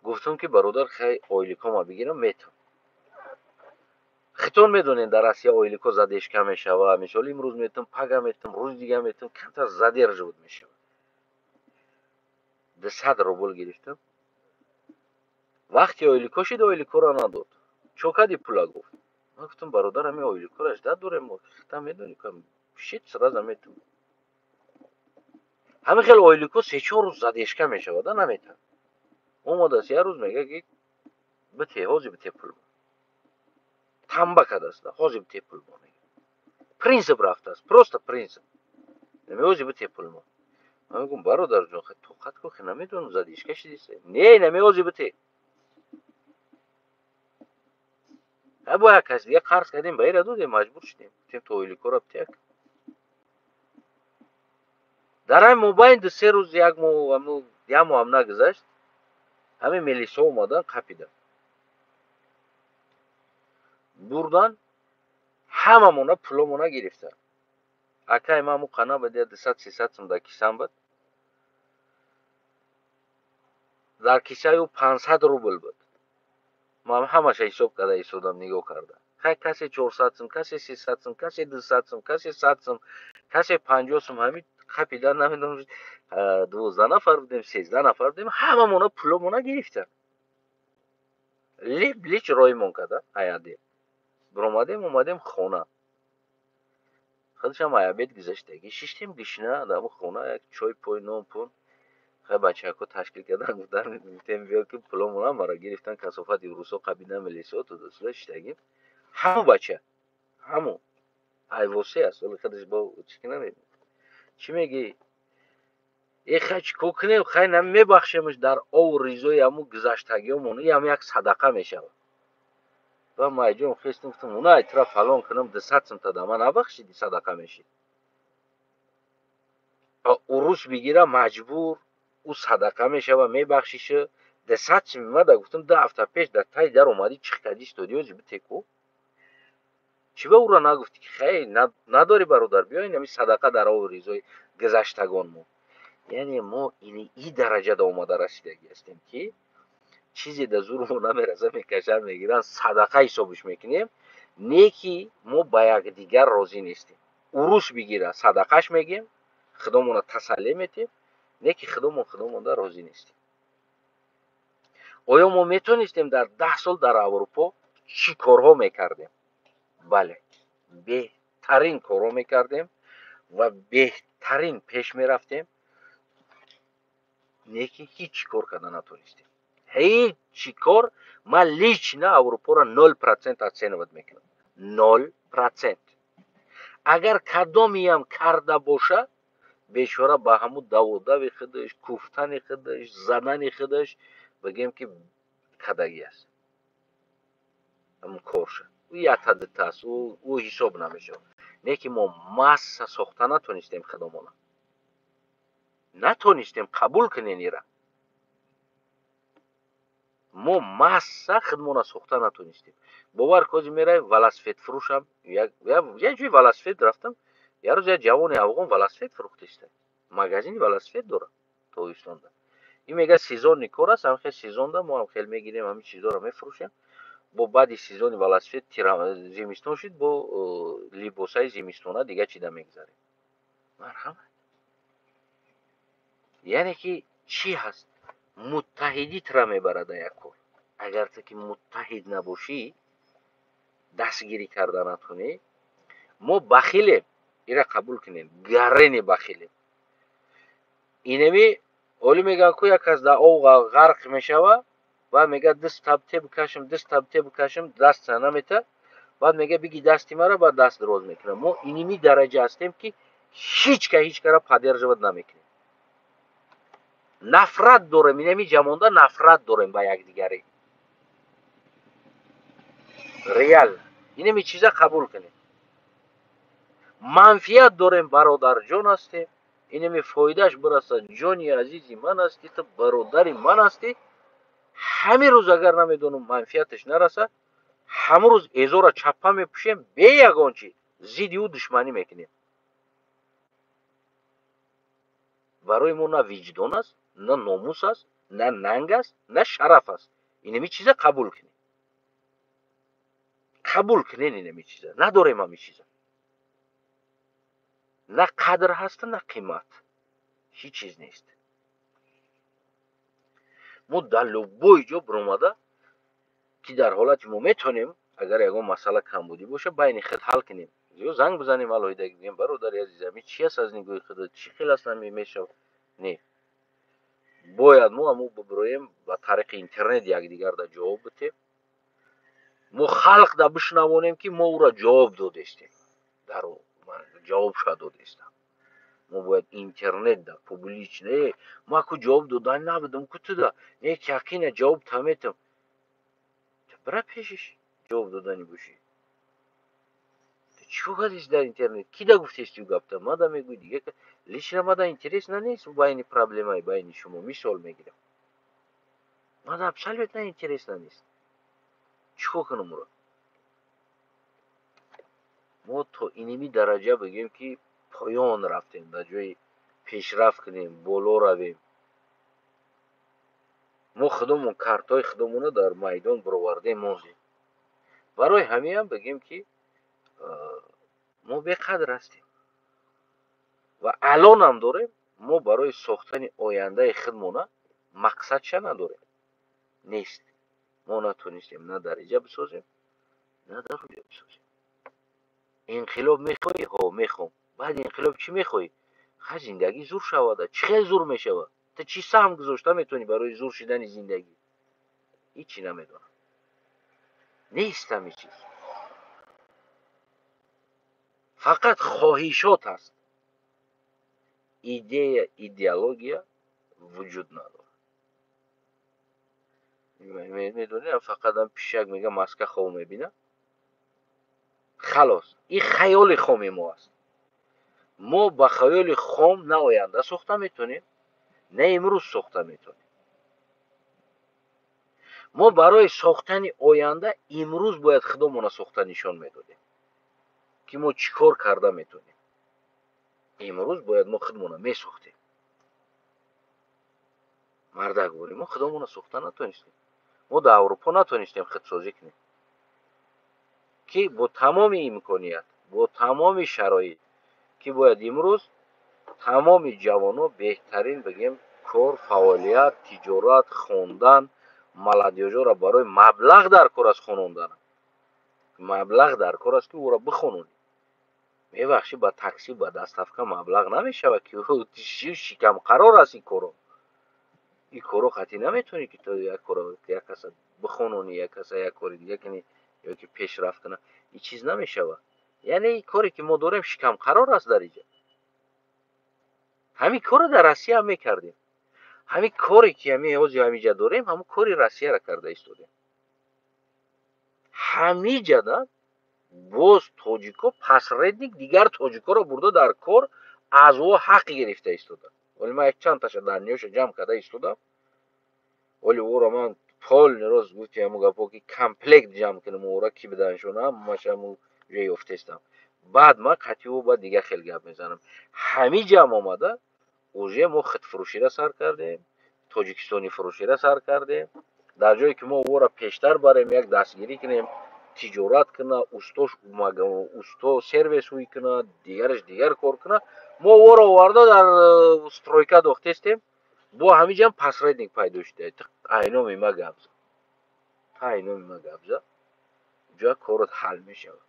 Гуфтам ки бародар, хай ойликома бигирам, метавон. Хитон медонед, дар Россия ойлико задержка мешава. Мисол, имрӯз метавон, пага метавон, рӯзи дига метавон, камтар задерживать мешава. 200 рубл гирифтам. Вақти ойлико шид, ойликоро надод. Чо кади пула, гуфт. Ман гуфтам, бародар, ҳамин ойликоро ждать дорем, мо хита медонӣ, шид сразу метавон. Ҳамин хел ойлико се-чор рӯз задержка мешавад, наметавон. Омадааст як рӯз, мегӯяд ки бите, ҳозир бите пул. Тамба кардааст, ҳозир бите пул мо. Принцип рафтааст, просто принцип. Намеҳозир бите пул мо. Ман мегӯям, бародарҷон, тоқат кун, намедонам задержка шидист. Не, намеҳозир бите. Бо як кас дига қарз кардем, ба ира додем, маҷбур шудем. Гуфтем то ойликоро бите. Дар ҳамин мобайн ду-се рӯз, як моҳ, як моҳ ҳам нагузашт, ҳамин милисҳо омадан, қапидан. Бурдан, ҳамамона пуломона гирифтан. Акай ман ҳамун қана буд, я 200-300 сум дар кисам буд. Дар кисаи ӯ 500 рубл буд. Ман ҳамаша ҳисоб карда истодам, нигоҳ карда. Хай касе 400 сум, касе 300 сум, касе 200 сум, касе 100 сум, касе 50 сум, ҳамин қапидан, намедонам, 12 нафар будем, 13 нафар будем, ҳамамона пуломона гирифтан. Либ лич роимон карда, аядем. Биромадем, омадем хона. Худашам аябед гузаштагӣ. Шиштем гишна дар хона, як чой пой, нон пун. Хай бачаҳако ташкил кардан, гуфтан, гуфтем биё ки пуломона мара гирифтан, касофати русо қабидан, милисо тудасуда шиштагим. Ҳаму бача, ҳаму айвосе аст, вале худаш бо чӣ ки намедонам. Чӣ мегӣ? Э, хай чӣ кор кунем? Хай мебахшемш дар ову ризои ҳаму гузаштагиёмон, и ҳам як садақа мешавад. Ба майҷон хестам, гуфтам, уна айтра фалон кунам, 200 сум та да ман набахшиди, садақа мешид. Урус бигира, маҷбур, ӯ садақа мешава, мебахшиша. 200 сум мада гуфтам, ду ҳафта пеш дар таи дар омадӣ, чих кардӣ, истоди, ҳозир бите ку. Чӣ ба ӯро нагуфтӣ ки хай надорӣ, бародар, биё ин ҳамин садақа дар ову ризои гузаштагонмо. Яъне мо ини и дараҷада омада расидагӣ ҳастем ки чизе дар зури мо намераса, мекашанд, мегиранд, садақа ҳисобиш мекунем, не ки мо ба якдигар розӣ нестем. Урус бигира, садақаш мегем, худомона тасаллӣ метем, не ки худомон худомонда розӣ нестем. Оё мо метонистем дар 10 сол дар Аврупо чӣ корҳо мекардем? Бале, беҳтарин корҳо мекардем ва беҳтарин пеш мерафтем, не ки ҳеҷ кор карда натонистем. Ҳеҷ кор. Ман лично Аврупоро 0% оценивать мекунам. 0%. Агар кадомиам карда боша, бечора ба ҳамун даводави худаш, куфтани худаш, задани худаш, бигем ки кадагӣ аст. Ҳамун корша. Ӯ якта дута аст, ӯ ҳисоб намешавад. Не ки мо масса сохта натонистем худомона. Натонистем, қабул кунен ира. Мо масса худмона сохта натонистем. Бовар кози мерай велосипедфурӯшам, як ҷои велосипед рафтам, Як рӯз як ҷавони афғон велосипед фурӯхтиста, магазини велосипед дорад Тобистонда. Ин мега, сезонный кор аст, ҳам хел сезонда мо ҳам хел мегирем, ҳамин чизҳоро мефурӯшем. Бо баъди сезони велосипед, зимистон шуд, бо либосаи зимистона дига чида мегзарем. Марҳамат. Яъне ки чӣ ҳаст? Муттаҳидӣ тра мебарад як кор. Агар ту ки муттаҳид набошӣ, дастгирӣ карда натонӣ. Мо бахилем, ира қабул кунем, гарене бахилем. Инеми оли мегӯянд ку, як кас дар об ғарқ мешава, баъд мега, даст табте бикашам, даст табте бикашам, даст намета. Баъд мега, биги дасти мара, баъд даст дроз мекунам. Мо иними дараҷа ҳастем, ки ҳеч ка ҳеч кара поддерживать намекунем, нафрат дорем. Инами ҷамонда нафрат дорем ба якдигарӣ, реально инами чиза қабул кунем. Манфиат дорем, бародарҷон ҳастем. Инами фоидааш бирасад, ҷони азизи ман ҳастӣ ту, бародари ман ҳастӣ. Ҳамин рӯз агар, намедонам, манфиаташ нарасад, ҳамон рӯз эзора чаппа мепӯшем, бе ягон чи зидди ӯ душманӣ мекунем. Барои мо на виҷдон аст, на номус аст, на нанг аст, на шараф аст. Инами чиза қабул кунем, қабул кунен. Инами чиза надорем, ҳами чиза на қадр ҳаст, на қимат, ҳеҷ чиз нест. Мо дар любой ҷо биромада, ки дар ҳолати мо метавонем, агар ягон масъала, камбудӣ боша, байни худ ҳал кунем ё занг бизанем алоҳида, бигӯем, бародари азиз, ами чи аст, аз нигоҳи худо чӣ хел аст, ами мешавад? Не, бояд мо ҳамо бибироем, ба тариқи интернет якдигарда ҷавоб битем, мо халқ да бишнавонем, ки мо ӯро ҷавоб додестем, дар ҷавобша додестам. Мо бояд интернет да публично, ма ку ҷавоб додан набудам ку туда, не ки яқина ҷавоб таметам. Бира пешиш, ҷавоб додани бошӣ, чӣ кардеси дар интернет? Ки да гуфтести гапта? Мада мегӯй, дига лично мада интересно нест байни проблемаи байни шумо. Мисол мегирам, мада абсолютно интересно нест. Чӣ кор кунам уро? Мо то иними дараҷа, бигӯем, ки поён рафтем. Дар ҷои пешрафт кунем, боло равем, мо худомон картҳои худомонро дар майдон бировардем, мондем. Барои ҳамиам бигӯем, ки мо беқадр ҳастем ва алонам дорем. Мо барои сохтани ояндаи худмона мақсадша надорем, нест. Мо натонистем на дариҷа бисозем, на даруҷа бисозем. Инқилоб мехоҳӣ? Ҳо, мехоҳам. Баъди инқилоб чӣ мехоҳӣ? Ха, зиндагӣ зур шавада. Чӣ хел зур мешавад? Ту чӣ саҳм гузошта метавонӣ барои зур шидани зиндагӣ? Ҳичи намедонам, нест ҳами чиз, фақат хоҳишот аст, идея, идеология вуҷуд надорад. Медонӣ, фақат ам пишак мега, маска хоб мебина, халос. Ин хаёли хоми мо аст. Мо ба хаёли хом на оянда сохта метавонем, на имрӯз сохта метавонем. Мо барои сохтани оянда имрӯз бояд худомона сохта нишон медодем, ки мо чӣ кор карда метавонем. Имрӯз бояд мо худмона месохтем. Мардак борӣ, мо худомона сохта натонистем. Мо дар Аврупо натонистем худсозӣ кунем, ки бо тамоми имконият, бо тамоми шароит, ки бояд имрӯз тамоми ҷавонҳо беҳтарин, бигем, кор, фаъолият, тиҷорат, хондан, молодёжь ора барои маблағ дар кор аст, хонондан маблағ дар кор аст, ки ӯро бихононӣ. Мебахшӣ, ба такси, ба доставка маблағ намешавад, ки шикамқарор аст. Ин коро, ин коро қатъӣ наметавонӣ, ки ту як коро, як каса бихононӣ, як каса як кори дига кунӣ ё ки пешрафт кунад. Ин чиз намешавад. Яъне ин коре ки мо дорем, шикамқарор аст дар инҷа. Ҳамин корро дар Россия ҳам мекардем. Ҳамин коре ки ҳамин ҳозир ҳаминҷа дорем, ҳамун кори Россияро карда истодем. Ҳамиҷада боз тоҷико посредник дигар тоҷикоро бурда, дар кор аз ӯ ҳақ гирифта истода. Вале ман якчандташа данные ша ҷамъ карда истодам. Вале ӯро ман полный рост гуфти, ҳамун гапо, ки комплект ҷамъ кунам, ӯра ки биданшона, ҳамаша ҳамун ҷо ёфтестам. Баъд ман қатъи ӯ ба дигар хел гап мезанам. Ҳамин ҷамъ омада уже мо худфурӯширо сар кардем, тоҷикистони фурӯширо сар кардем. Дар ҷое ки мо ӯро пештар барем, як дастгирӣ кунем, тиҷорат куна, устош усто сервис ҳуй куна, дигараш дигар кор куна, мо ӯро оварда дар стройка дохтестем. Бо ҳамин ҷам посредник пайдо шуда. Айноми ма гап зад, айноми ма гап зад, ҷоя корот ҳал мешавад.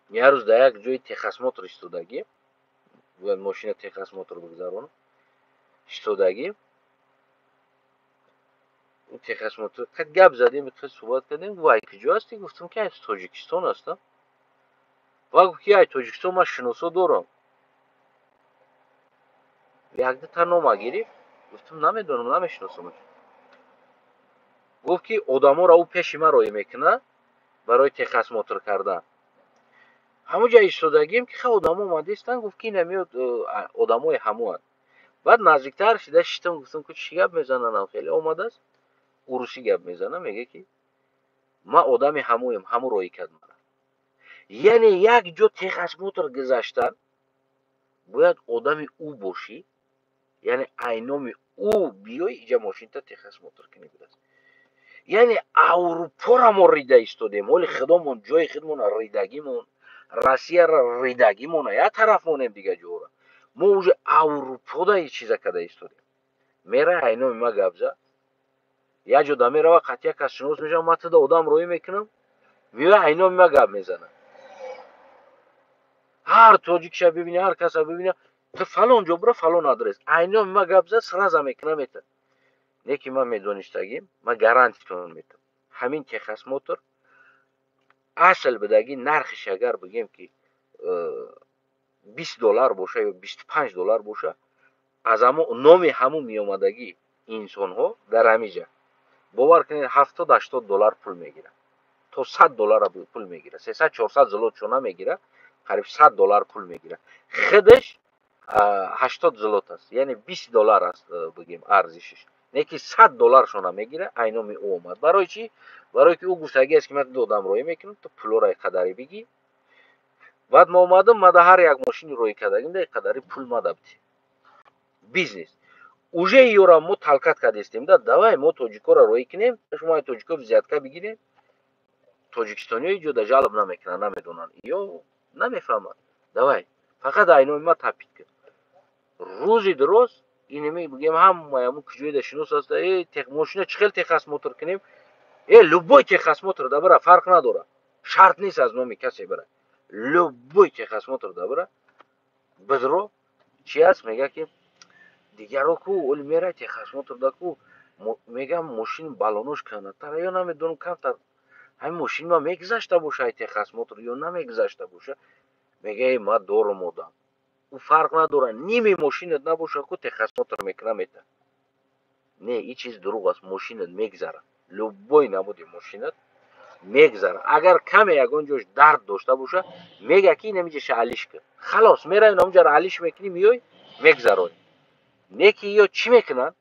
Як рӯз дар як ҷои техосмотр истодагӣ, бояд мошина техосмотр бигзаронам, истодагӣ, техосмотр қад гап задем, суҳбат кардем. Гуфт: «Ай куҷо ҳастӣ?» Гуфтам, ки аз Тоҷикистон ҳастам. Ва гуфт, ки ай Тоҷикистон ман шиносо дорам. Якдута нома гирифт. Гуфтам: «Намедонам, намешиносамаш». Гуфт, ки одаморо ӯ пеши ман роҳӣ мекунад барои техосмотр кардан. Ҳамон ҷо истодагим, ки ха, одамо омадистанд. Гуфт, ки инамиёд одамои ҳамоанд. Баъд наздиктар шида шитам, гуфтам, ки чӣ гап мезананам? Хеле омадааст, урусӣ гап мезана, мега, ки ман одами ҳамоем, ҳамо роҳӣ кард мара. Яъне як ҷо техосмотр гузаштан бояд одами ӯ бошӣ, яъне айноми ӯ биёй, иҷа мошинта техосмотр кунӣ будааст. Яъне Аврупоро мо рида истодем, ҳоли худомон ҷои худмона ридагимон, Россияро ридагимона як тараф монем, дигар ҷоро мо уже Аврупода чиза када истодем. Мера, айноми ма гап зад, як ҷо да мерава, қатъ як кас шинос мешавам, ман туда одам роҳӣ мекунам, меоя, айноми ма гап мезанад. Ҳар тоҷикша бибини, ҳар каса бибини, ту фалон ҷо бура, фалон адрес, айноми ма гап зад, сразу мекунам, мета. Не ки ман медонистагим, ман гарантитон метам, ҳамин техосмотр асл бидагӣ нархиш агар бигем, ки 20 доллар боша ё 25 доллар боша, аз амо номи ҳамун меомадагӣ инсонҳо дар ҳамиҷа, бовар кунед, 70-80 доллар пул мегирад, то 100 доллара пул мегирад, 300-400 злотшона мегирад, қариб 100 доллар пул мегирад. Худаш 80 злот аст, яъне 20 доллар аст, бигем, арзишиш. Не ки 100 долларшона мегирад, айноми ӯ омад. Барои чӣ? Барое ки ӯ гуфтагӣ аст, ки ман додам, роҳӣ мекунам, ту пулора қадаре бигӣ. Баъд ма омадам, ма да ҳар як мошини роҳӣ кардагим да қадари пул мада бити. Бизнес уже ёра мо толкать кардестем да. Давай мо тоҷикоро роҳӣ кунем, шумо тоҷико взятка бигирем. Тоҷикистониё иҷо да жалоб намекунанд, намедонанд ё намефаҳманд. Давай фақат айноми ма тапит кун. Рӯзи дуроз инеми бигем, ҳамаяму куҷоида шинос аста. Э, мошина чӣ хел техосмотр кунем? Э, любой техосмотр да бира, фарқ надорад, шарт нест аз номи касе бира, любой техосмотр да бира, бидро чи аст. Мега, ки дигаро ку оли мера техосмотр да ку, мегам, мошин балонош канатара ё намедонам, камтар ҳамин мошини ма мегузашта боша ай техосмотр ё намегузашта боша. Мега: «Эй, ма дорум одам». Ӯ фарқ надорад, ними мошинат набоша ку, техосмотр мекуна, мета. Не, ин чиз дурӯғ аст. Мошинат мегзарад, любой намуди мошинат мегзарад. Агар каме ягон ҷош дард дошта боша, мега, ки инамиҷаша алиш кун. Халос, меравӣ, намуҷаро алиш мекунӣ, меёй, мегзаронӣ. Не ки ё чӣ мекунанд,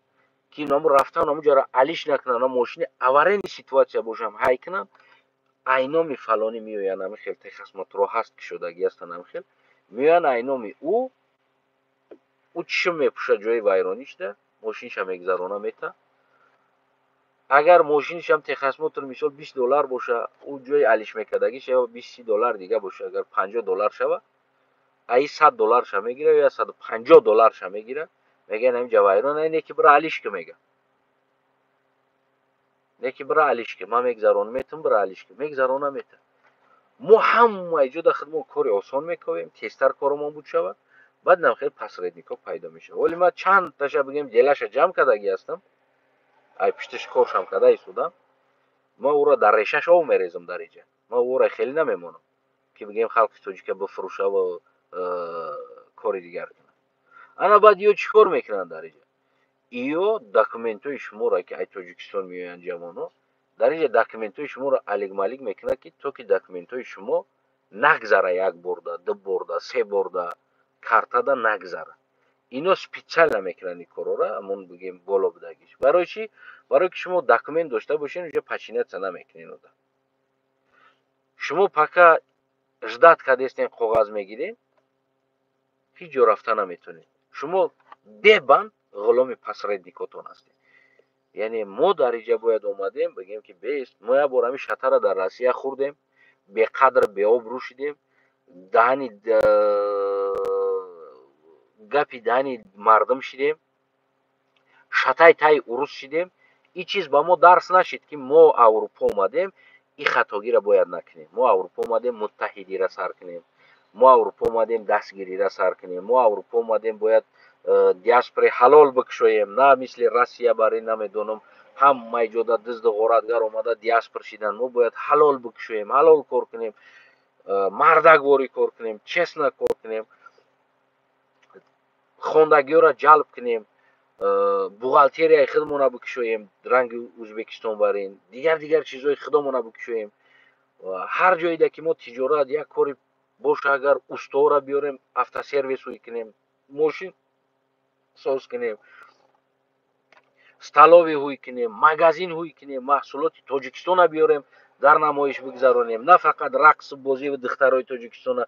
ки наму рафтан, намуҷаро алиш накунанд, мошини аварийный ситуация бошам ҳай кунанд, айноми фалонӣ меоянд. Ами хел техосмотрҳо ҳаст, ки шудагӣ ҳастанд, ами хел меоянд айноми ӯ. Ӯ чишм мепӯшад, ҷои вайронӣ шуда мошинша мегзарона, мета. Агар мошинишам техосмотр, мисол, 20 доллар боша, ӯ ҷои алиш мекардагиша ё 20-30 доллар дига боша, агар 50 доллар шава, аи 100 долларша мегира ё 150 долларша мегира. Мега: «Инамиҷа вайрон, не ки бира алиш ки». Мега: «Не ки бира алиш ки, ман мегзаронам, метам, бира алиш ки». Мегзарона, мета. Мо ҳама ҷода худмон кори осон мекобем, тезтар коромон буд шавад. Баъд нам хел посредникҳо пайдо мешавад. Вале ман чанд таша, бигем, делаша ҷамъ кардагӣ ҳастам, ай пушташ коршам карда истодам. Ман ӯро дар решаш об мерезам дар иҷа. Ман ӯро хеле намемонам, ки бигем, халқи тоҷика бифурӯшаву кори дигар кунад. Ана баъд ё чӣ кор мекунанд дар иҷа? Ё документҳои шуморо, ки ай Тоҷикистон меоянд ҷавонҳо, дар иҷа документҳои шуморо алик-малик мекунад, ки то ки документҳои шумо нагзара, як борда, ду борда, се борда картада нагзара. Ино специально мекунанд ин корора, амон, бигем, боло будагиш. Барои чӣ? Барое ки шумо документ дошта бошед, уже подчиняться намекунед. Ода Шумо пока ждать кардестен, коғаз мегирем, ҳеҷ ҷо рафта наметонед. Шумо бебанд ғуломи посредникотон ҳастед. Яъне мо дар инҷа бояд омадем, бигем, ки бест. Мо як бор ҳамин шатара дар Россия хӯрдем, беқадр, беобрӯ шидем, даҳани гапи даҳани мардум шидем, шатай таи урус шидем. Ин чиз ба мо дарс нашид, ки мо Аврупо омадем, ин хатогиро бояд накунем. Мо Аврупо омадем, муттаҳидира сар кунем. Мо Аврупо омадем, дастгириро сар кунем. Мо Аврупо омадем, бояд диаспораи ҳалол бикушоем, на мисли Россия бари намедонам, ҳамаи ҷода дизду ғоратгар омада диаспор шидан. Мо бояд ҳалол бикушоем, ҳалол кор кунем, мардакворӣ кор кунем, честно кор кунем, хондагиёро ҷалб кунем, бухгалтерияи худмона бикушоем, ранги Ӯзбекистон барин, дигар дигар чизҳои худомона бикушоем. Ҳар ҷоеда ки мо тиҷорат, як кори боша, агар устора биёрем, автосервис ҳуй кунем, мошин соз кунем, столовый ҳуй кунем, магазин ҳуй кунем, маҳсулоти Тоҷикистона биёрем, дар намоиш бигзаронем, на фақат рақсу бозиву духтарои Тоҷикистона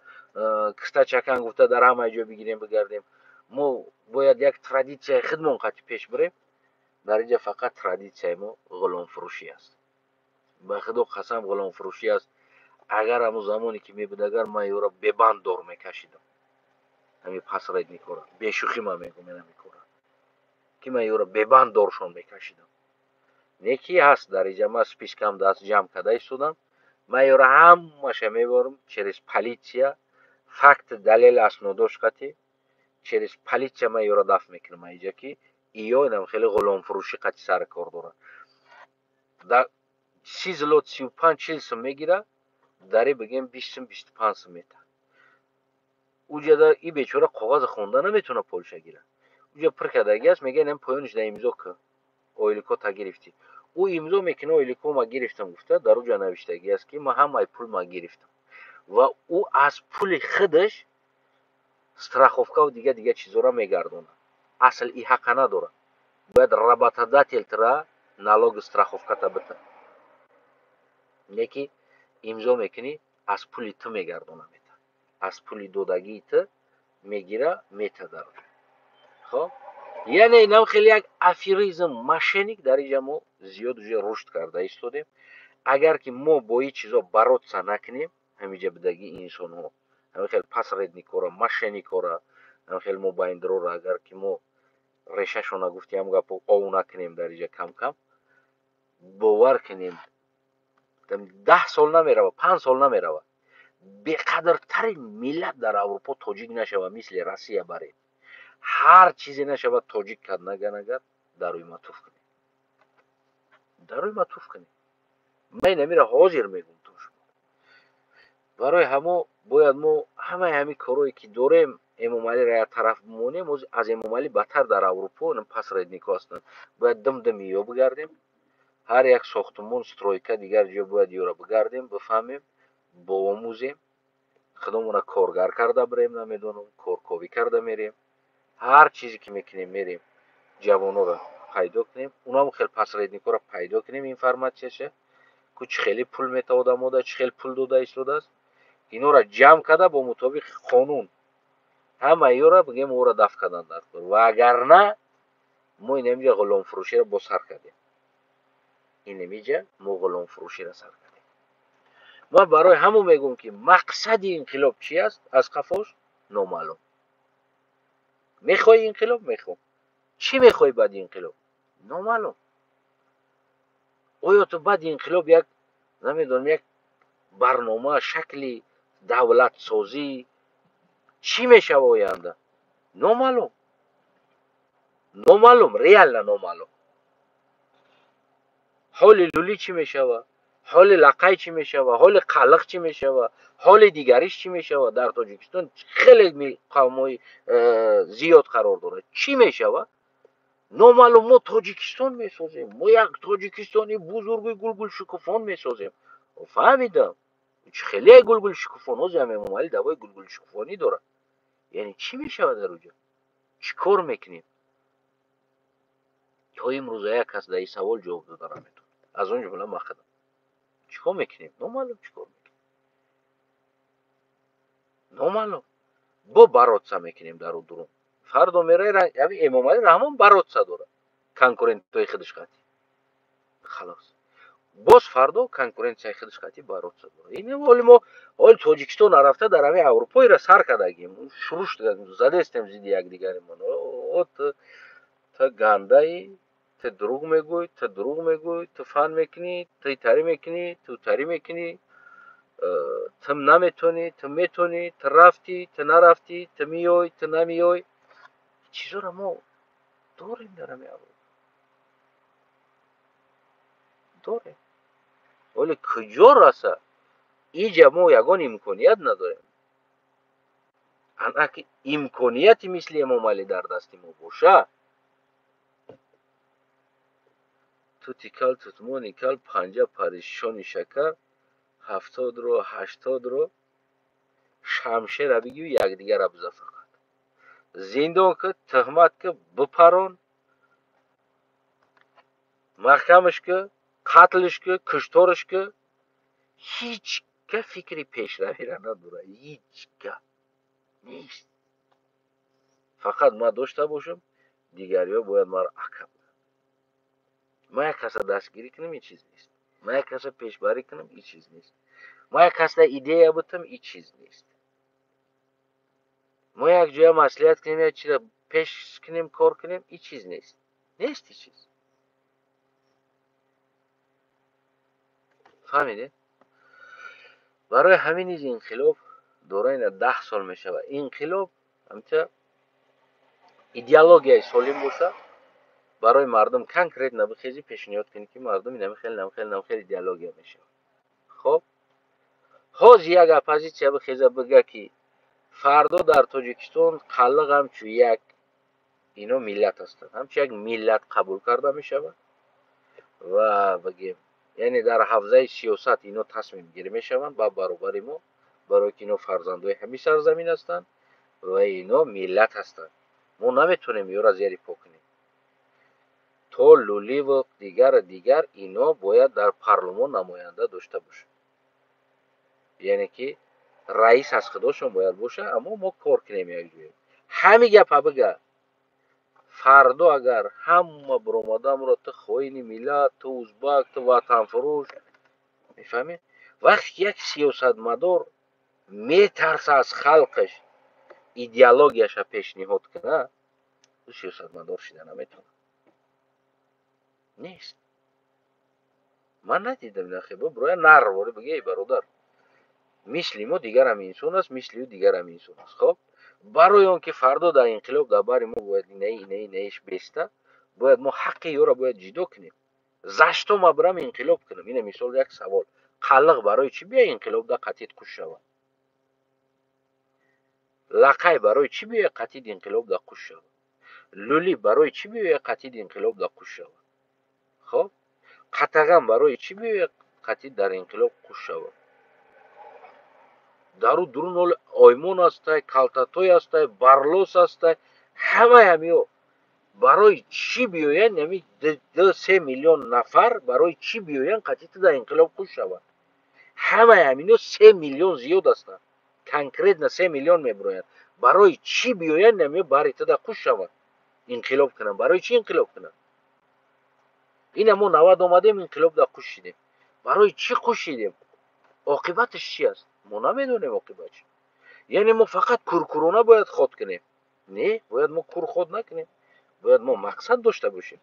кистачакан гуфта дар ҳамаи ҷо бигирем, бигардем. Мо бояд як традитсияи худмон қати пеш бирем. Дар инҷа фақат традитсияи мо ғуломфурӯшӣ аст. Ба Худо қасам, ғуломфурӯшӣ аст. Агар ҳамун замоне ки мебуд, агар ман ёро бебанд дор мекашидам, ҳамин посредникора, бешӯхӣ ман мегӯм, ин кора ки ман ёро бебанд доршон мекашидам. Не ки ҳаст дар инҷа, ман спискам даст ҷамъ карда истодам. Ман ёро ҳамаша мебарам через полиция, факт, далел, аснодош қати через полиция ман ёро дафт мекунам инҷа, ки иё инам хеле ғуломфурӯшӣ қати сари кор дорад. 30 злот, 35, 40 сум мегира, дари бигем 20 сум, 25 сум метаҳад. Уҷада и бечора коғази хонда наметавона, Полша гира. Уҷа пир кардаги аст, мега: «Инам поёниш да имзо кун, ойликота гирифтӣ». Ӯ имзо мекуна, ойлико ма гирифтам гуфта. Дар уҷа навиштагӣ аст, ки ман ҳамаи пул ма гирифтам, ва ӯ аз пули худаш страховкаву дигар дигар чизҳоро мегардонад. Асл и ҳақа надорад, бояд работодательтра налоги страховката бита. Не ки имзо мекунӣ, аз пули ту мегардона, мета, аз пули додагии ту мегира, мета дар. Хоб, яъне инам хеле як аферизм, мошенник дар инҷа мо зиёд уже рушд карда истодем. Агар ки мо бо ин чизо бороться накунем, ҳаминҷа будагии инсонҳо, ҳамин хел посредникора, мошенникора, ҳамин хел мобайндирора, агар ки мо решашона, гуфти ҳам гапо, ов накунем дар инҷа кам кам, бовар кунем, 10 сол намерава, 5 сол намерава, беқадртарин миллат дар Аврупо тоҷик нашава, мисли Россия барем, ҳар чизе нашавад, тоҷик кад наган. Агар дарӯи ма туф кунем, дарӯи ма туф кунем, ман инамира ҳозир мегӯм то шумо. Барои ҳамо бояд мо ҳамаи ҳамин корое ки дорем, Эмомалиро як тараф бимонем. Аз Эмомалӣ бадтар дар Аврупо посредникҳо ҳастанд. Бояд дим дими ё бигардем, ҳар як сохтумон, стройка, дигар ҷо бояд ёра бигардем, бифаҳмем, боомӯзем, худомона коргар карда бирем, намедонам, корковӣ карда мерем, ҳар чизе ки мекунем, мерем, ҷавонора пайдо кунем, унам хел посредникҳоро пайдо кунем, информатсияша ку чӣ хеле пул мета, одамода чӣ хел пул дода истодааст, инора ҷамъ карда, бо мутобиқи қонун ҳама ёра бигем, ӯро дафт кардан дар кор. Вагарна мо инамиҷа ғуломфурӯширо боз сар кардем, инамиҷа мо ғуломфурӯширо сар кардем. Ман барои ҳамон мегӯм, ки мақсади инқилоб чи аст, аз қафош номаълум. Мехоҳӣ инқилоб? Мехоҳам. Чӣ мехоҳӣ баъди инқилоб? Номаълум. Оё ту баъди инқилоб як, намедонам, як барнома, шакли давлатсозӣ чӣ мешава оянда? Номаълум, номаълум, реально номаълум. Ҳоли лулӣ чӣ мешава, ҳоли лақай чӣ мешава, ҳоли қалиқ чӣ мешава, ҳоли дигариш чӣ мешава? Дар Тоҷикистон хеле қавмҳои зиёд қарор дорад. Чӣ мешава, номаълум. Мо Тоҷикистон месозем, мо як Тоҷикистони бузурги гулгулшукуфон месозем. Фаҳмидам, хеле гулгулшукуфон. Ҳозир Эмомалӣ даъвои гулгулшукуфонӣ дорад. Яъне чӣ мешавад дар уҷа? Чӣ кор мекунем? То имрӯза як кас дар ин савол ҷавоб дода наметавонад, аз он ҷумла ман худам. Чӣ кор мекунем? Номаълум. Чӣ кор мекунем? Номаълум. Бо бороться мекунем дар дурун. Фардо мерай яви Эмомалӣ Раҳмон бороться дорад конкурентҳои худаш қатӣ. Халос. Боз фардо конкуренсияи худаш қатӣ бороться дорад. Ин ҳоли мо ҳоли Тоҷикистон нарафта дар ҳамин Аврупоиро сар кардагим. Шурӯъ шуда задестем зидди якдигаримон. О ту гандаӣ, ту дурӯғ мегӯй, ту дурӯғ мегӯй, ту фан мекунӣ, ту итарӣ мекунӣ, ту утарӣ мекунӣ, ту наметонӣ, ту метонӣ, ту рафтӣ, ту нарафтӣ, ту меёй, ту намеёй. Чизоро мо дорем дар ҳамин Аврупо. Дорем. Вале куҷо раса? Иҷа мо ягон имконият надорем. Анаки имконияти мисли Эмомалӣ дар дасти мо боша, тутикал тутмоникал панҷа паришони шакар 70-ро 80-ро шамшера бигирю якдигара биза фақат. Зиндон ки, туҳмат ки, бипарон, маҳкамаш ки, қатлш ки, кушторш ки, ҳеҷ ка фикри пешравиро надорад. Ҳеҷ ка нест. Фақат ман дошта бошам, дигариҳо бояд маро акаб. Ман як каса дастгирӣ кунам, ин чиз нест. Ман як каса пешбарӣ кунам, ин чиз нест. Ман як каса идея бутам, ин чиз нест. Мо як ҷоя маслиҳат кунем, як чиза пеш кунем, кор кунем, ин чиз нест. Нест ин чиз. Фаҳмидед? Барои ҳамин низ инқилоб дора ина 10 сол мешавад. Инқилоб ҳамча идеологияи солим боша, барои мардум конкретно бихези пешниҳод кунӣ, ки мардум инами хел, инами хел, инами хел идеология мешавад. Хоб, ҳозир як оппозитсия бихеза бига, ки фардо дар Тоҷикистон қаллиқ ҳамчун як ино миллат ҳастанд, ҳамчун як миллат қабул карда мешавад ва бигем, яъне дар ҳавзаи сиёсат ино тасмимгирӣ мешаванд ба баробари мо, барое ки ино фарзандои ҳамин сарзамин ҳастанд ва ино миллат ҳастанд. Мо наметавонем ёро зери по кунем. То луливу дигар дигар ино бояд дар парлумон намоянда дошта бошанд. Яъне ки раис аз худошон бояд боша, аммо мо кор кунем якҷоя. Ҳамин гапа бига, фардо агар ҳама биромадамро ту хоини миллат, ту узбак, ту ватанфурӯш, мефаҳмӣ? Вақте ки як сиёсатмадор метарса аз халқаш идеологияша пешниҳод кунад, ӯ сиёсатмадор шида наметавонад. Нест. Ман надидам нахе, броя нарвори бига, эй бародар, мисли мо дигарам инсон аст, мисли ӯ дигарам инсон аст. Хоб, барои он ки фардо дар инқилоб дар бари мо бояд инаи инаи инаиш беста, бояд мо ҳаққи ёро бояд ҷудо кунем. За что ма бирам инқилоб кунам? Ина мисол як савол. Қаллиқ барои чӣ бия инқилоб да қатид қуш шавад? Лақай барои чӣ биёя қатид инқилоб да қуш шавад? Лӯлӣ барои чӣ биёя қатид инқилоб да қуш шавад? Хоб, қатаған барои чӣ биёя қатид дар инқилоб қуш шавад? Дару дурун ҳоли оймон ҳастай, калтатой ҳастай, барлос ҳастай, ҳамаи ҳамиҳо барои чӣ биёянд? Ҳами 2-3 миллион нафар барои чӣ биёянд қатид дар инқилоб қуш шавад? Ҳамаи ҳамино 3 миллион зиёд ҳастанд, конкретно 3 миллион мебироянд. Барои чӣ биёянд ҳамиҳо бари туда қуш шаванд, инқилоб кунанд? Барои чӣ инқилоб кунанд? Ина мо 90 омадем, инқилоб да қуш шидем. Барои чӣ қуш шидем? Оқибаташ чи аст? Мо намедонем оқибат чи. Яъне мо фақат куркурона бояд ход кунем? Не, бояд мо кур ход накунем. Бояд мо мақсад дошта бошем.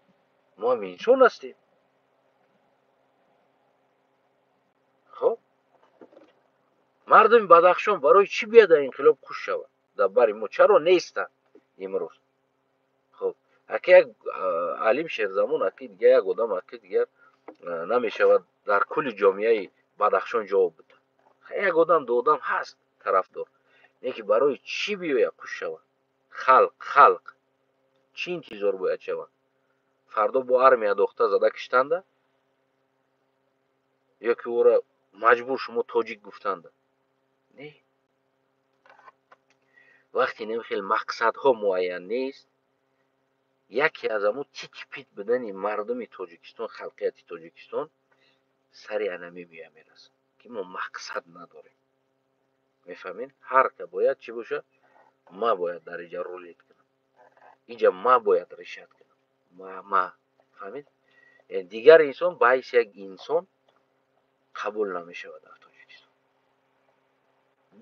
Мо ҳам инсон ҳастем. Хоб, мардуми Бадахшон барои чӣ биёяд дар инқилоб қуш шавад? Дар бари мо чаро нестанд имрӯз? Хоб, аки як Алим Шерзамон, аки дигар як одам, аки дигар намешавад дар кулли ҷомеаи Бадахшон ҷавоб бидад. Як одам, ду одам ҳаст тарафдор. Лекин барои чӣ биёяд қуш шавад? Халқ, халқ чӣ интизор бояд шавад? Фардо бо армия дохта зада киштанда? Ё ки ӯро маҷбур шумо тоҷик гуфтанда? Не. Вақте ин хел мақсадҳо муайян нест, яке аз ҳамун тит-пит будани мардуми Тоҷикистон, халқияти Тоҷикистон сари анаме мея мерасад, ки мо мақсад надорем. Мефаҳмед? Ҳар ка бояд чӣ боша? Ма бояд дар иҷа рулет кунам, иҷа ма бояд решат кунам, ма фаҳмед? Дигар инсон ба ҳайси як инсон қабул намешавад дар Тоҷикистон.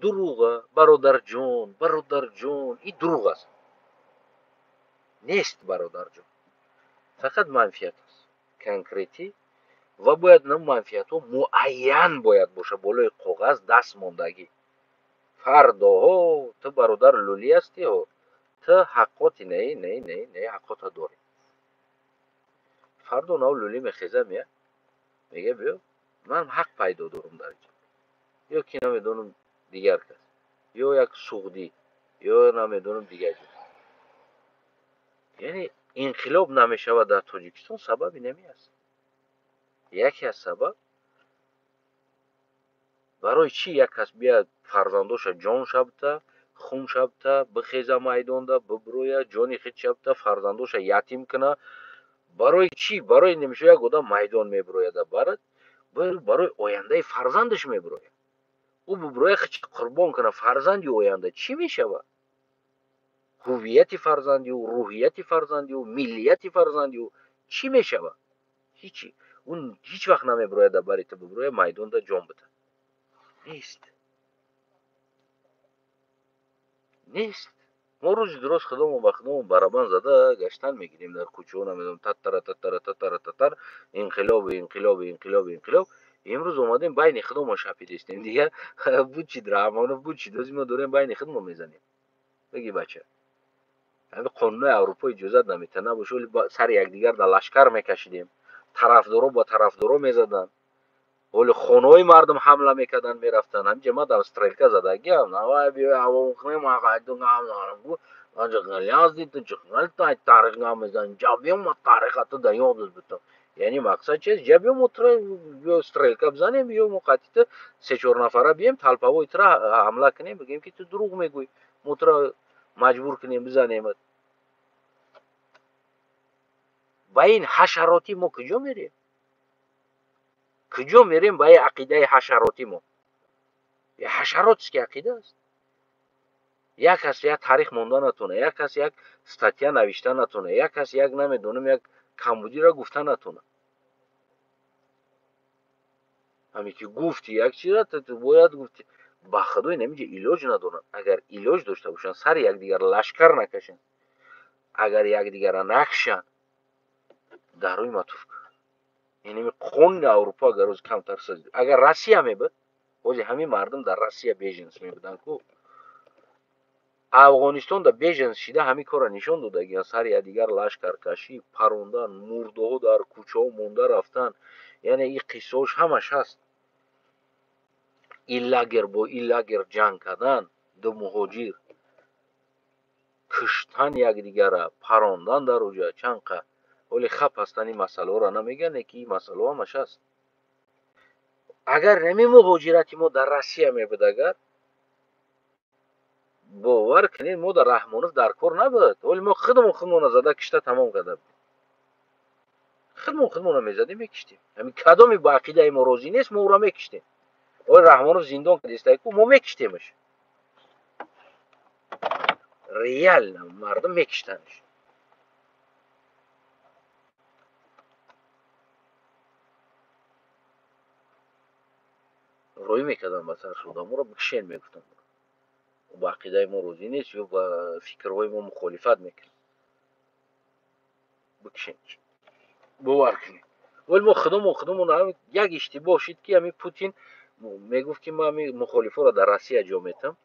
Дурӯға, бародарҷон, бародарҷон, ин дурӯғ аст. Нест бародарҷон, фақат манфиат аст конкретӣ ва бояд на манфиатҳо муайян бояд боша, болои коғаз даст мондагӣ. Фардоҳо ту бародар лулӣ ҳастиҳо, ту ҳаққоти не, не, не, не, ҳаққота дорӣ. Фардо нав лулӣ мехеза, мея мега биё ман ҳақ пайдо дорам дар инҷо, ё ки намедонам дигар кас, ё як суғдӣ, ё намедонам дигар ҷо. Яъне инқилоб намешавад дар Тоҷикистон, сабаби нами аст. Яке аз сабаб барои чӣ як кас биёяд фарзандоша ҷон шабта, хун шабта, бихеза майдонда, биброя, ҷони хид шабта, фарзандоша ятим куна? Барои чӣ? Барои немиша як одам майдон мебирояда барад, барои ояндаи фарзандаш мебирояд. Ӯ биброя хич қурбон куна, фарзанди оянда чӣ мешавад? Ҳувияти фарзанди ӯ, рӯҳияти фарзанди ӯ, миллияти фарзанди ӯ чӣ мешавад? Ҳичи. Ӯ ҳеҷ вақт намебирояд бари ту биброя майдонда ҷон бита. Нест. Нест. Мо рӯзи дуроз худомон ба худомон барабан зада гаштан мегирем дар кӯчаҳо, намедонам таттара таттара таттара татар, инқилоб, инқилоб, инқилоб, инқилоб. Имрӯз омадем байни худомон шапидистем. Дигар буд чид Раҳмонов, буд чид, ози мо дорем байни худмон мезанем. Бигӣ бача, ҳамин қонунои Аврупо иҷозат наметиҳад, набоши оли сари якдигар дар лашкар мекашидем, тарафдоро ба тарафдоро мезаданд, оли хонаҳои мардум ҳамла мекарданд, мерафтанд. Ҳаминҷа ман дар стрелка задагиам, навай биёй ҳаво хунем, яъне мақсад чист? Ҷа биё мо тура биё стрелка бизанем, биё мо қатъи ту се-чор нафара бием толпавои тура ҳамла кунем, бигӯем ки ту дурӯғ мегӯӣ, мо тура маҷбур кунем бизанемат. Ба ин ҳашаротӣ мо куҷо мерем? Куҷо мерем ба ин ақидаи ҳашаротӣ мо? Ҳашаротский ақида аст. Як кас як таърих монда натона, як кас як статья навишта натона, як кас як намедонам як камбудиро гуфта натона. Ҳаме ки гуфти як чиза, ту бояд гуфти. Ба худо ин ҳаминҷа илоҷ надоранд. Агар илоҷ дошта бошанд, сари якдигар лашкар накашанд, агар якдигарро накшанд, дар рӯи матуф кун. Яъне қонуни Аврупо агар рӯз камтар саз, агар Россия мебуд, бози ҳамин мардум дар Россия беженс мебуданд ку. Афғонистон да беженс шида ҳамин корро нишон додагиянд, сари якдигар лашкаркашӣ, парондан, мурдаҳо дар кӯчаҳо монда рафтан. Яъне ин қиссаҳош ҳамаш ҳаст. Ин лагер бо ин лагер ҷанг кардан, ду муҳоҷир куштан якдигара, парондан дар уҷа чанд қа. Оли хап ҳастанд, ин масъалаҳоро намегӯянд, ки ин масъалаҳо ҳамаш ҳаст. Агар ҳамин муҳоҷирати мо дар Россия мебуд, агар бовар кунед, мо дар Раҳмонов дар кор набуд. Оли мо худмон худмонро зада кишта тамом карда будем. Худмон худмонро мезадем, мекиштем. Ҳамин кадоме ба ақидаи мо розӣ нест, мо ӯро мекиштем. Оли Раҳмонов зиндон кардистай ку, мо мекиштемаш. Реально мардум мекиштанаш. Рӯй мекарданд ба сарш одаморо, бикшен мегуфтанд. Ба ақидаи мо розӣ нест ё ба фикрҳои мо мухолифат мекунад. Бикшен. Бовар кунед. Вале мо худомон худомон як иштибоҳ шид, ки ҳамин Путин мегуфт, ки ман ҳамин мухолифоро дар Россия ҷо метам,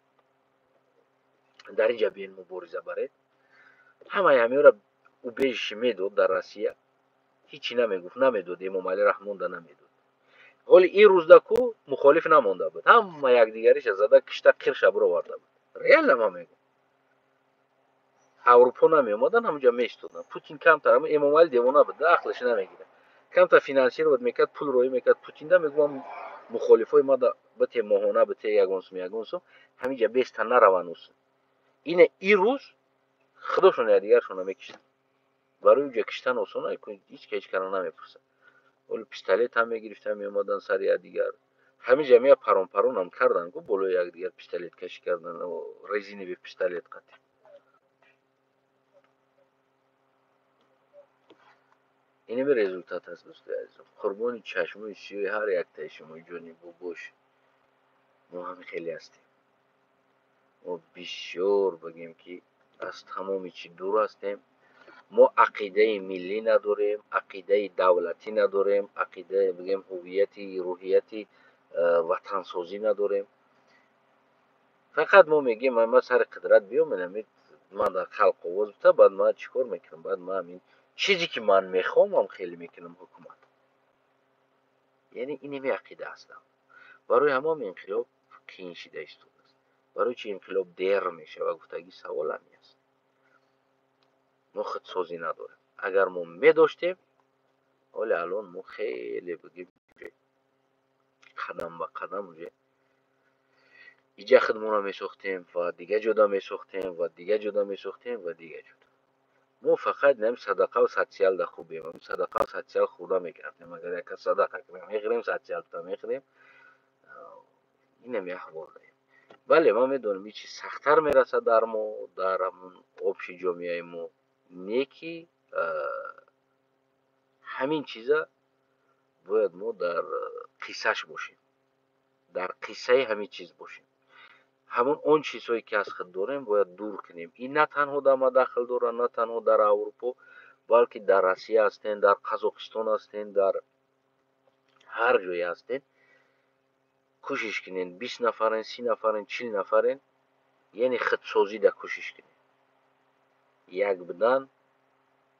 дар инҷа биен мубориза баред. Ҳамаи ҳаминро убежище медод дар Россия, ҳичи намегуфт, намедод, Эмомалӣ Раҳмон да намедод. Ҳоли ин рӯзда ку мухолиф намонда буд, ҳама якдигариша зада кишта қирша бироварда буд. Реально ман мегӯям, Аврупо намеомадан, ҳамонҷа меистоданд. Путин камтар, Эмомалӣ девона буд, ақлаш намегирад, камтар финансировать мекард, пул роӣ мекард. Путин да мегӯям мухолифои ма да бите моҳона, бите ягон сум, ягон сум, ҳаминҷа беста нараванд усум. Ине ин рӯз худошон якдигаршонро мекиштанд. Барои уҷа киштан осон, ҳеҷ ка ҳеҷ кара намепурсад. Оли пистолет ҳам мегирифтан, меомадан сари якдигар, Ҳамин ҷамъия парон-паронам кардан, ку болои якдигар пистолет кашӣ кардан, резиновый пистолет қатӣ. Инами результат аст, дӯстои азизам. Қурбони чашмои сиёҳи ҳар яктаи шумо, ҷони бобош. Мо ҳам хеле ҳастем. Мо бисёр бигем ки аз тамоми чӣ дур ҳастем. Мо ақидаи миллӣ надорем, ақидаи давлатӣ надорем, ақидаи бигем ҳуввияти, рӯҳияти ватансозӣ надорем. Фақат мо мегӯем ман сари қудрат биём, ман дар халқ овоз бита, баъд ман чӣ кор мекунам? Баъд ман ҳамин чизе ки ман мехоҳам, ҳам хеле мекунам ҳукумат. Яъне инами ақида ҳастам. Барои ҳамон инқилоб қиин шида истодааст. Барои чи инқилоб дер мешавад, гуфтагӣ савол ҳамин аст. Мо худсозӣ надорем. Агар мо медоштем, ҳоле алон мо хеле бигем қадам ба қадам уже иҷа худмонро месохтем ва дига ҷода месохтем ва дига ҷода месохтем ва дига ҷода. Мо фақат нами садақаву социалда хубем. Садақаву социал хӯрда мекардем. Агар яка садақа кунем, мехӯрем, социалта мехӯрем. Инами аҳвол дорем. Бале, ман медонам ин чиз сахттар мерасад дар мо, дар ҳамун общий ҷомеаи мо. Не ки ҳамин чиза бояд мо дар қиссаш бошем, дар қиссаи ҳамин чиз бошем. Ҳамон он чизҳое ки аз худ дорем бояд дур кунем. Ин на танҳо дар ма дахл дорад, на танҳо дар Аврупо, балки дар Россия ҳастем, дар Қазоқистон ҳастем, дар ҳар ҷое ҳастем. Кӯшиш кунед, 20 нафарен, 30 нафарен, 40 нафарен, яъне худсозида кӯшиш кунед. Як будан,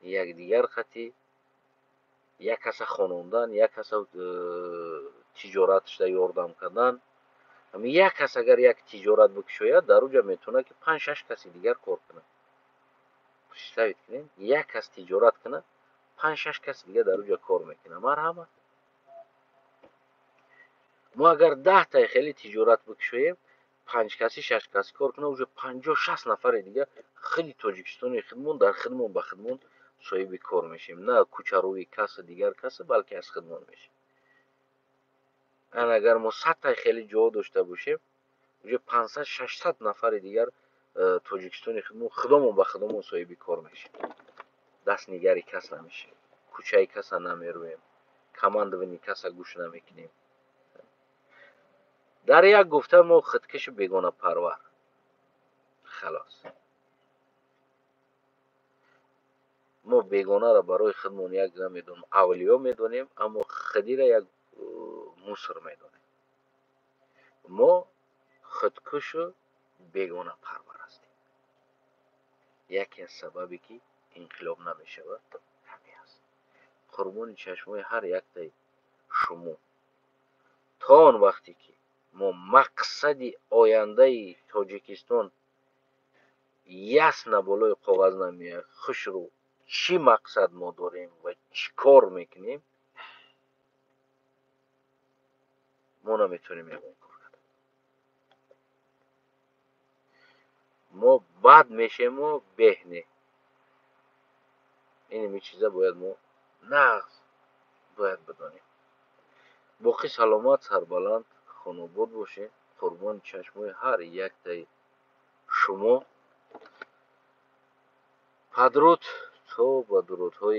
якдигар қатӣ, як каса хонондан, як каса тиҷоратшда ёрдам кардан. Ҳамин як кас агар як тиҷорат бикушояд, дар уҷа метавонад ки 5-6 каси дигар кор кунад. Представить кунед, як кас тиҷорат кунад, 5-6 каси дигар дар уҷа кор мекунад. Марҳамат. Мо агар 10 хеле тиҷорат бикушоем, 5 каси, 6 каси кор кунад, уже 50-60 нафари дигар худи Тоҷикистони худмон дар худмон ба худмон соҳиби кор мешем. На кӯчарӯи каса дигар каса, балки аз худмон мешем. Агар мо 100 хеле ҷо дошта бошем, уже 500-600 нафари дигар Тоҷикистони худмон худомон ба худомон соҳиби кор мешем. Даст нигари кас намешем, кӯчаи каса намерӯем, командовании каса гӯш намекунем. Дар як гуфта мо худкашу бегонапарвар. Халос. Мо бегонаро барои худмон як намедонем, авлиё медонем, аммо худиро як муср медонем. Мо худкушу бегонапарвар ҳастем. Яке аз сабабе ки инқилоб намешавад ҳамин аст. Қурбони чашмои ҳар яктаи шумо. То он вақте ки мо мақсади ояндаи Тоҷикистон ясно болои коғаз намеояд, хушрӯ чӣ мақсад мо дорем ва чӣ кор мекунем, мо наметавонем ягон кор кард. Мо бад мешему беҳ не. Инами чиза бояд мо нағз бояд бидонем. Боқӣ саломат, сарбаланд, хонобод бошед. Қурбони чашмои ҳар яктаи шумо. Падруд то ба дурудҳои